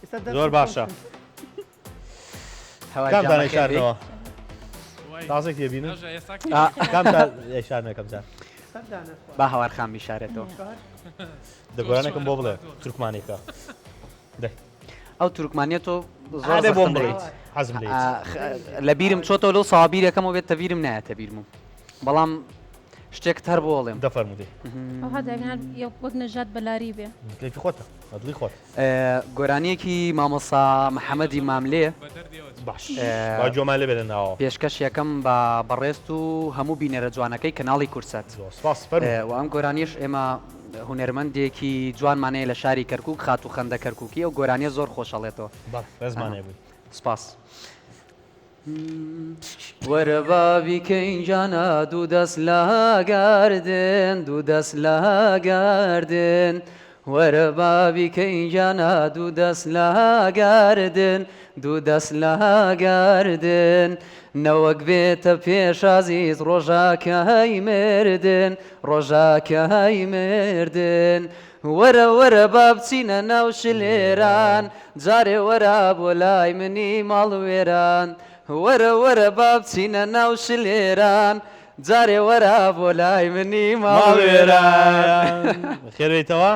ئێستا دەست زۆر خۆش. باشە. هەوای کام دانەی جامەکەی بێ. شاردنەوە؟ وای. تازێک تێبینن؟ ناژە ئێستا ئا. کام تا شارنەوە کەم جار؟ سەر دانە خوارد. با هەوار خان بیشارێتەوە. دە گۆرانێکم بۆ بڵێ تورکمانێکە. دەی. ئەو تورکمانیە تۆ زۆر ئادە بۆم زەختم بڵێیت. دەیت. حەزم لێیت. لە بیرم چۆتەوە لەو ساوە بیرەکەمەوە بێت تەبیرم نایەتە بیرم و. بەڵام شتێکت هەر بۆ ئەڵێم. دە فەرموو دەی. ئەوها داگنار وەک نەژاد بەلاری بێ. کەیفی خۆتە بە دڵی خۆت. گۆرانیەکی مامۆستا محەمەدی ماملێ. باش با گوێمان لێ بێ لە ناوەوە. پێشکەش یەکەم بە بەڕێزت و هەموو بینەرە جوانەکەی کەناڵی کوردسات. زۆر سپاس فەرموو. وە ئەم گۆرانیەش ئێمە هونەرمەندێکی جوانمان هەیە لە شاری کەرکوک خاتوو خەندە کەرکوکی ئەو گۆرانیە زۆر خۆش ئەڵێتەوە. بەڵێ ڕێزمان هەیە بۆی. سپاس. وەرە با بیکەین گیانە دوو دەست لە گەردن دوو دەست لە گەردن وەرە با بیکەین گیانە دوو دەست لە گەردن دوو دەست لە گەردن نەوەک بێتە پێش ئازیز ڕۆژاکەی مردن ڕۆژاکەی مردن وەرە وەرە با بچینە ناو شلێران جارێ وەرە بۆ لای منی ماڵ وێران وەرە وەرە با بچینە ناو شلێران جارێ وەرە بۆ لای منی ماڵ وێران. بەخێر بێیتەوە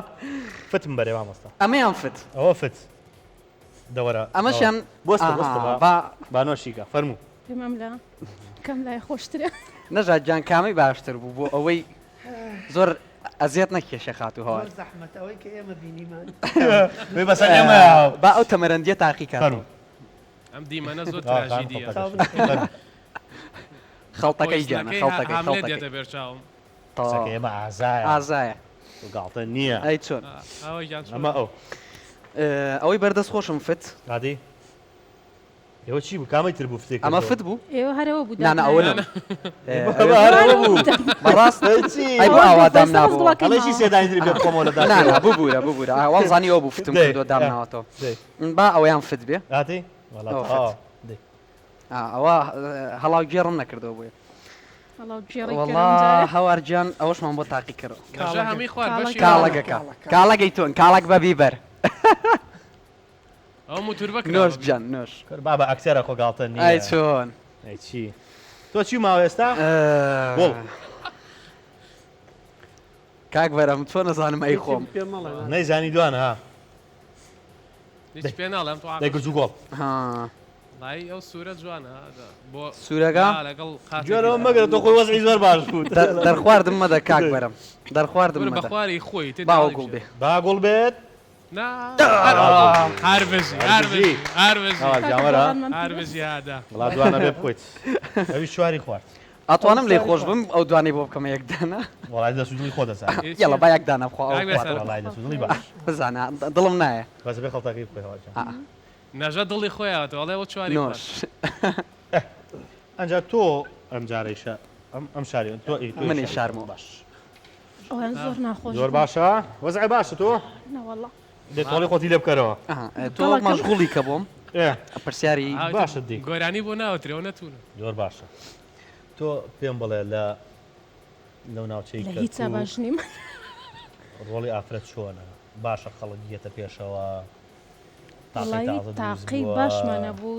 فتم بەرێ مامۆستا. ئەمەیان فت. ئەوە فت. دەوەرە ئەمەشیان بۆستە بۆستە با با نۆشیکە فەرموو. پێم ئەم لە کەم لای خۆشترە. نەژاد گیان کامەی باشتر بوو بۆ ئەوەی زۆر ئەزیەت نەکێشێ خاتوو هەوار. زۆر زەحمەتە ئەوەی کە ئێمە بینیمان. وی بەسەر ئێمە با ئەو تەمەرەندیە تاقی کاتەوە. ئەم دیمەنە زۆر تراژیدیە. خەڵتەکەی گیانە خەڵتەکەی خەڵتەکەی. دێتە بێرچاوم. قسەکە ئێمە ئازایە. ئازایە. گاڵتە نییە. ئەی چۆن. ئەمە ئەو. ئەوەی بەردەست خۆشم فت. ئادی. ئێوە چی بوو کامەی تر بوو فتێک ئەمە فت بوو ئێوە هەرەوە بوو نا نا ئەوە نەبوو هەرەوە بوو بەڕاست ئەی بۆ ئاوا دام نابوو ئەڵێ چی سێدانی تری پێ بخۆمەوە لە نا نا ببوورە ببوورە وام زانی ئەوە بوو فتم کردووە دام ناوەتەوە با ئەوەیان فت بێ هاتی وەڵا فت ئەوە هەڵاو گێڕم نەکردەوە بۆیە وەڵا هەوار گیان ئەوەشمان بۆ تاقی کردەوە کاڵەگەکە کاڵەگەی تۆن کاڵەک بە بیبەر ئەو موتوربە نۆش گیان نۆش. کورە بابە ئەکتەرە خۆ گاڵتە نییە. ئای چۆن. ئەی چی تۆ چی ماوە ئێستا گوڵ. کاک بەرەم چۆن ئەزانم ئەی خۆم. نەیزانی دوانە ها. هیچ پێ ناڵێم تۆ دەی گورج و گۆڵ. ها. وەڵایی ئەو سوورە جوانە بۆ سوورەکە؟ لەگەڵ قاتێکی جوێنەوە مەگرە تۆ خۆی وەزعی زۆر باش بوو. دەرخواردم مەدە کاک بەرەم دەرخواردم کورە مەدە. بەخواری خۆی تێ با داڵی گوڵ بشێ. بێ. با گوڵ بێت. هەر بژی هەر بژی هەر بژی جاوەرە هەر بژی هادا وڵا دوانە بێ بخۆیت ئەوی چواری خوارد ئەتوانم لێ خۆش بم ئەو دوانەی بۆ بکەمە یەک دانە وڵای دەست و دڵی خۆ دەزانێت یاڵە با یەک دانە بخوا ئەو وڵای دەست و دڵی باش بزانە دڵم نایە بەس بێ خەڵتەکەی بخۆی هەواجان نەژە دڵی خۆیاتەوە ئەڵێ ئەوە چواری نۆش ئەنجا تۆ ئەم جارەیشە ئەم ئەم شاری تۆ منی شارمەوە باش ئەویان زۆر ناخۆش زۆر باشە وەزع باشە تۆ نەوەڵا دێ تۆڵی خۆتی لێ بکەرەوە تۆ مەشغوڵی کە بۆم پرسیاری باشە دی گۆرانی بۆ ناوترەوە نەتون زۆر باشە تۆ پێم بڵێ لە لەو ناوچەی لە هیچ باش نیم ڕۆڵی ئافرەت چۆنە باشە خەڵک یەتە پێشەوە تاقی باشمان نەبوو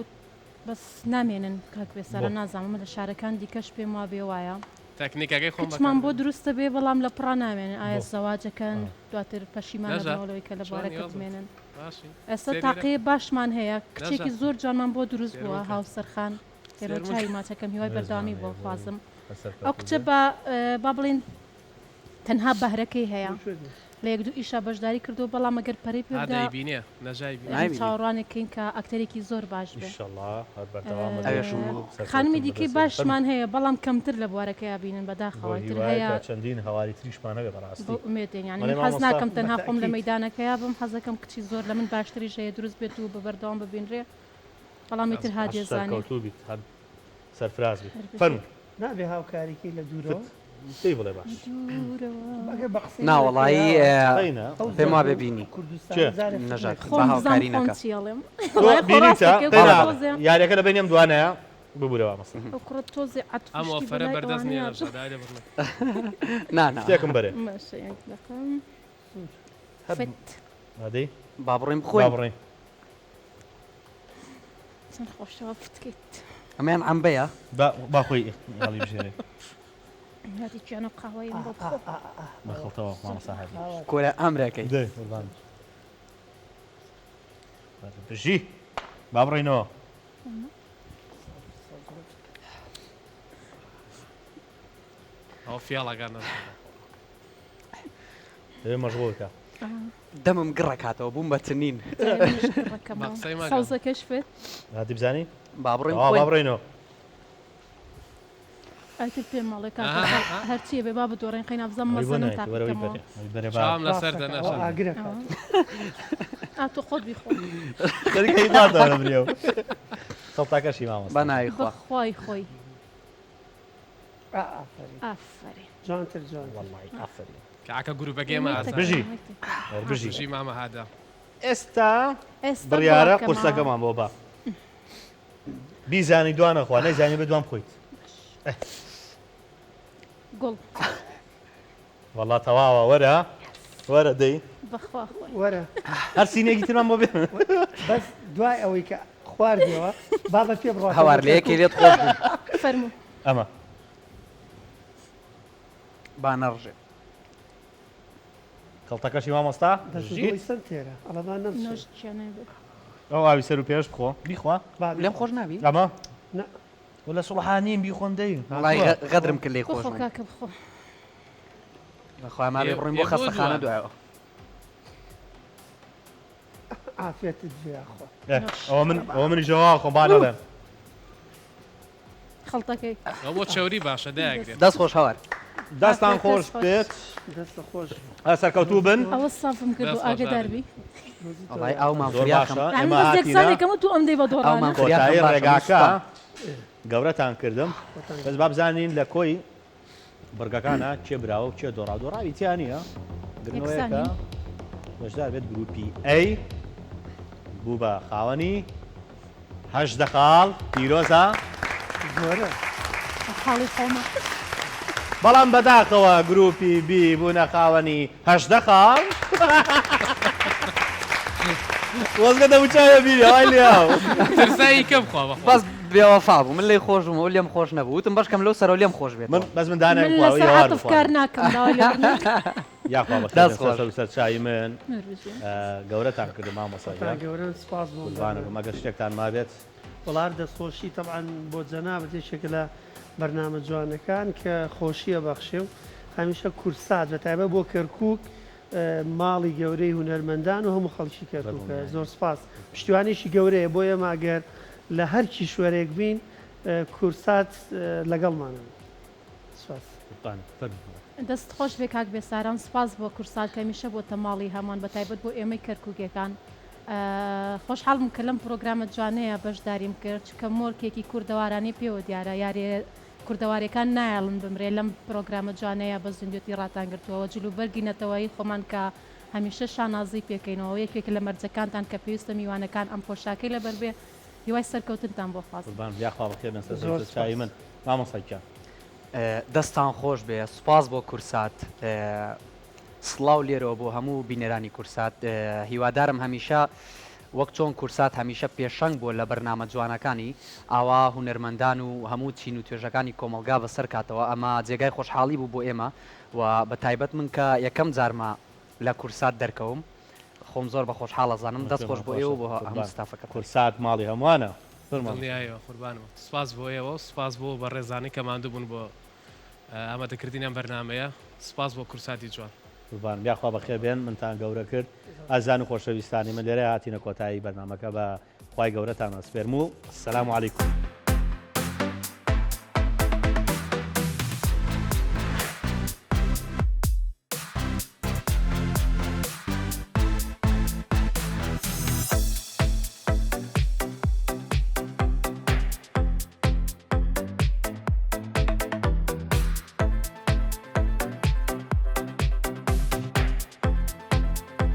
بەس نامێنن کاک بێسارە نازانم لە شارەکان دیکەش پێم وابێ وایە. تەکنیکەکەی خۆم کچمان بۆ دروستە بێ بەڵام لە پڕا نامێنن ئایا زەواجەکەن دواتر پەشیمان دەبنەوە لەوەی کە لە بوارەکە بمێنن ئێستا تاقی باشمان هەیە کچێکی زۆر جوانمان بۆ دروست بووە هاوسەرخان هێرۆ چاوی ماچەکەم هیوای بەردەوامی بۆ خوازم ئەو کچە با بڵێین تەنها بەهرەکەی هەیە لە یەک دوو ئیشا بەشداری کردووە بەڵام ئەگەر پەرەی پێ بدا چاوەڕوانێک کەین کە ئەکتەرێکی زۆر باش بێ خانمی دیکەی باشمان هەیە بەڵام کەمتر لە بوارەکەیا بینن بەداخەوە تر هەیە چەندین هەواری تریشمان هەبێ بەڕاستی بەو ئومێدێن یانی من حەز ناکەم تەنها خۆم لە مەیدانەکەیا بم حەزەکەم کچی زۆر لە من باشتریش هەیە دروست بێت و بە بەردەوام ببینرێ بەڵام ئیتر هادیە زانێ سەرکەوتوو بیت هەر سەرفراز بیت فەرموو. نابێ هاوکاریکەی لە دوورەوە؟ پێی بڵێ باش. ئەگەر بە قسەی نا وەڵایی قەینە. پێم وابێ بینی. کوردستان کێ؟ جارێ نەژاد فکرێک. با خۆم بزانم هاوکاری خۆم نەکا. چی ئەڵێم. تۆ وەڵای خۆ بینیتە؟ ڕاستەکەی قەینا تۆزێ یاریەکە لە بەینی ئەم دوانەیە ببورە مامۆستا. ئەو کوڕە تۆزێ ئەم عەتفشتی ئۆفەرە بەلای بەردەست نییە ئەوانەیا نەژاد دای لێ بڕنە. نا نا. شتێکم بەرێ. باشە یەک دەقەم. هەر فت. ئادەی با بڕۆین با بخۆین. بڕۆین. چەند خۆشەوە فتکەیت. ئەمەیان عەمبەیە؟ با با خۆی هەڵی بژێرێ. هادی گیانە قاوەیم بۆ بخۆ. بەخڵتەوە مامۆستا هادی. کورە ئەمرەکەی. دەی قوربان. بژی با بڕۆینەوە. ئەوە فێڵەکە نەژاد. دەبێ مەشغوڵ کە. دەمم گڕەکاتەوە بووم بە تنین. بە قسەی مەکە. سەوزەکەش بێت. هاتی بزانی؟ با بڕۆین تەواو با بخۆین. بڕۆینەوە. ئیتر پێم مەڵێ کاکە هەرچیە بێ با بدۆڕێن قەینا بزانم ئەوەی بۆ مەزنم نایەتی وەرە ئەوەی تاقیکەمەوە. بەرێ ئەوەی بەرێ با. چاوم لەسەر دە ڕاستەکە ئەوە نەژاد. ئاگرەکات. ئا تۆ خۆت بیخۆ. خەریکە هی خوارتەوە نەمریەوە. خەڵتاکەشی مامۆستا. بە ناوی خوا. بەخوای خۆی. ئا ئافەرین. ئافەرین. جوانتر جوانتر. وەڵڵاهی ئافەرین. کاکە گروپەکەی ئێمە ئازایە. بژی بژی. بژی مامە هادا. ئێستا ئێستا بڕیارە گۆڕەکەمەوە. قورسەکەمان بۆ با. بیزانی دوان نەخوا نەیزانی بە دوان بخۆیت. گوڵ. وەڵا تەواوە وەرە وەرە دەی. بەخوا خۆی. وەرە. هەر سینێکی ترمان بۆ بێ. بەس دوای ئەوەی کە خواردیەوە با بە پێ بڕاتەوە هەوار لە یەکێ لێت خۆش بوو. فەرموو. ئەمە. با نەڕژێ. کەڵتەکەشی مامۆستا دەست و ژیر. دڵی سەر تێرە ئەڵێ با نەمچێ. نۆش گیانێ بێ. ئەو ئاوی سەر و پێش بخۆ بیخوا. با لێم بیخۆم. خۆش نابی؟ ئەمە؟ نا. وە لە سوڵحانیم بیخۆن دەی. وەڵای غەدرم کرد لێی خۆش بخۆ بووم. کاکە بخۆ. بەخوا ما بێ ئێ بڕۆین بۆ ئێ بۆ خەستەخانە دوان. دوایەوە. عافیەتت بێ یاخوا. ئەوە من ئەوە منیش ئەوە خۆم با نەڵێم. خەڵتەکەی. ئەوە بۆ چەوری باشە دایەگرێت. دەست خۆش هەوار. دەستان خۆش بێت. دەست خۆش. سەرکەوتوو بن. ئەوە سافم کرد و دەست خۆش ئاگدار هادی. بی. وەڵای ئاومان زۆر فریاخم. باشە یانی ئێمە بەس هاتینە یەکسانێکەمە تو ئەم دەی بە دۆڕانە. ئاومان فریاخم کۆتایی باشە من ڕێگاکە سوپام. گەورەتان کردم بەس با بزانین لە کۆی بڕگەکانە کێ براوە و کێ دۆڕا دۆڕاوی تیا نییە گرنەوەیەکە یەکسانین. بەشدار بێت گروپی ئەی بوو بە خاوەنی 18 خاڵ پیرۆزە زۆرە. خاڵی خۆمە. بەڵام بەداخەوە گروپی بی بوونە خاوەنی 18 خاڵ وەزگە دەموچاوێ بیری وای لێیاو. ترسایی کەم خوا بەخوا. بەس بێوەفا بوو من لێی خۆش بووم ئەو لێم خۆش نەبوو وتم بەشکەم لەو سەرەوە لێم خۆش من بێتەوە. بەس من دانێک من خواوە لەسەر یاوار عەتف کار بخوارم. ناکەم داوای لێبوردن. یاخوا بەخێر دەست بێن خۆش. سەر سەر چاوی من نور بژین. گەورەتان کردم مامۆستا خۆتان گیان. گەورەن سوپاس بۆ ئەم قوربانت بم بەرنامە. ئەگەر شتێکتان مابێت. وەڵا هەر دەستخۆشی تەبعەن بۆ جەنابت یەکێکە لە بەرنامە جوانەکان کە خۆشی ئەبەخشێ و هەمیشە کورسات بە تایبەت بۆ کەرکوک ماڵی گەورەی هونەرمەندان و هەموو خەڵکی کەرکوکە زۆر سپاس پشتیوانێکی گەورەیە بۆ ئێمە ئەگەر لە هەر کیشوەرێک بین کورسات لەگەڵمانن سپاس. دەست خۆش بێ کاک بێساران سوپاس بۆ کورسات کە هەمیشە بۆتە ماڵی هەمووان بەتایبەت بۆ ئێمەی کەرکوکیەکان خۆشحاڵ بووم کە لەم پرۆگرامە جوانەیە بەشداریم کرد چونکە مۆرکێکی کوردەوارانەی پێوە دیارە یاریە کوردەواریەکان نایەڵن بمرێ لەم پرۆگرامە جوانەیە بە زیندوێتی ڕاتان گرتووە وە جل و بەرگی نەتەوەیی خۆمان کە هەمیشە شانازی پێکەینەوە یەکێکە لە مەرجەکانتان کە پێویستە میوانەکان ئەم پۆشاکەی لەبەر بێ هیوای سەرکەوتنتان بۆ خوازم. قوربان یاخوا بەخێر بێن سەر زۆر سەر چاوی سوپاس. من مامۆستا گیان. دەستان خۆش بێ سوپاس بۆ کورسات سڵاو لێرەوە بۆ هەموو بینەرانی کورسات هیوادارم هەمیشە وەک چۆن کورسات هەمیشە پێشەنگ بووە لە بەرنامە جوانەکانی، ئاوا هونەرمەندان و هەموو چین و توێژەکانی کۆمەڵگا بەسەر کاتەوە، ئەمە جێگای خۆشحاڵی بوو بۆ ئێمە و بە تایبەت من کە یەکەم جارمە لە کورسات دەرکەوم خۆم زۆر بە خۆشحاڵ ئەزانم، دەست خۆش بۆ ئێوە و بۆ هەموو ستافەکەتان. کورسات ماڵی هەمووانە. دڵنیایەوە قوربانم. سوپاس بۆ ئێوە و سوپاس بۆ بەڕێزانەی کە ماندوو بوون بۆ ئامادەکردنی ئەم بەرنامەیە. سوپاس بۆ کورساتی جوان. قوربانم یاخوا بەخێر بێن منتان گەورە کرد ئازیزان و خۆشەویستانی من لێرە هاتینە کۆتایی بەرنامەکە بە خوای گەورەتان ئەسپێرم و السلام علیکم.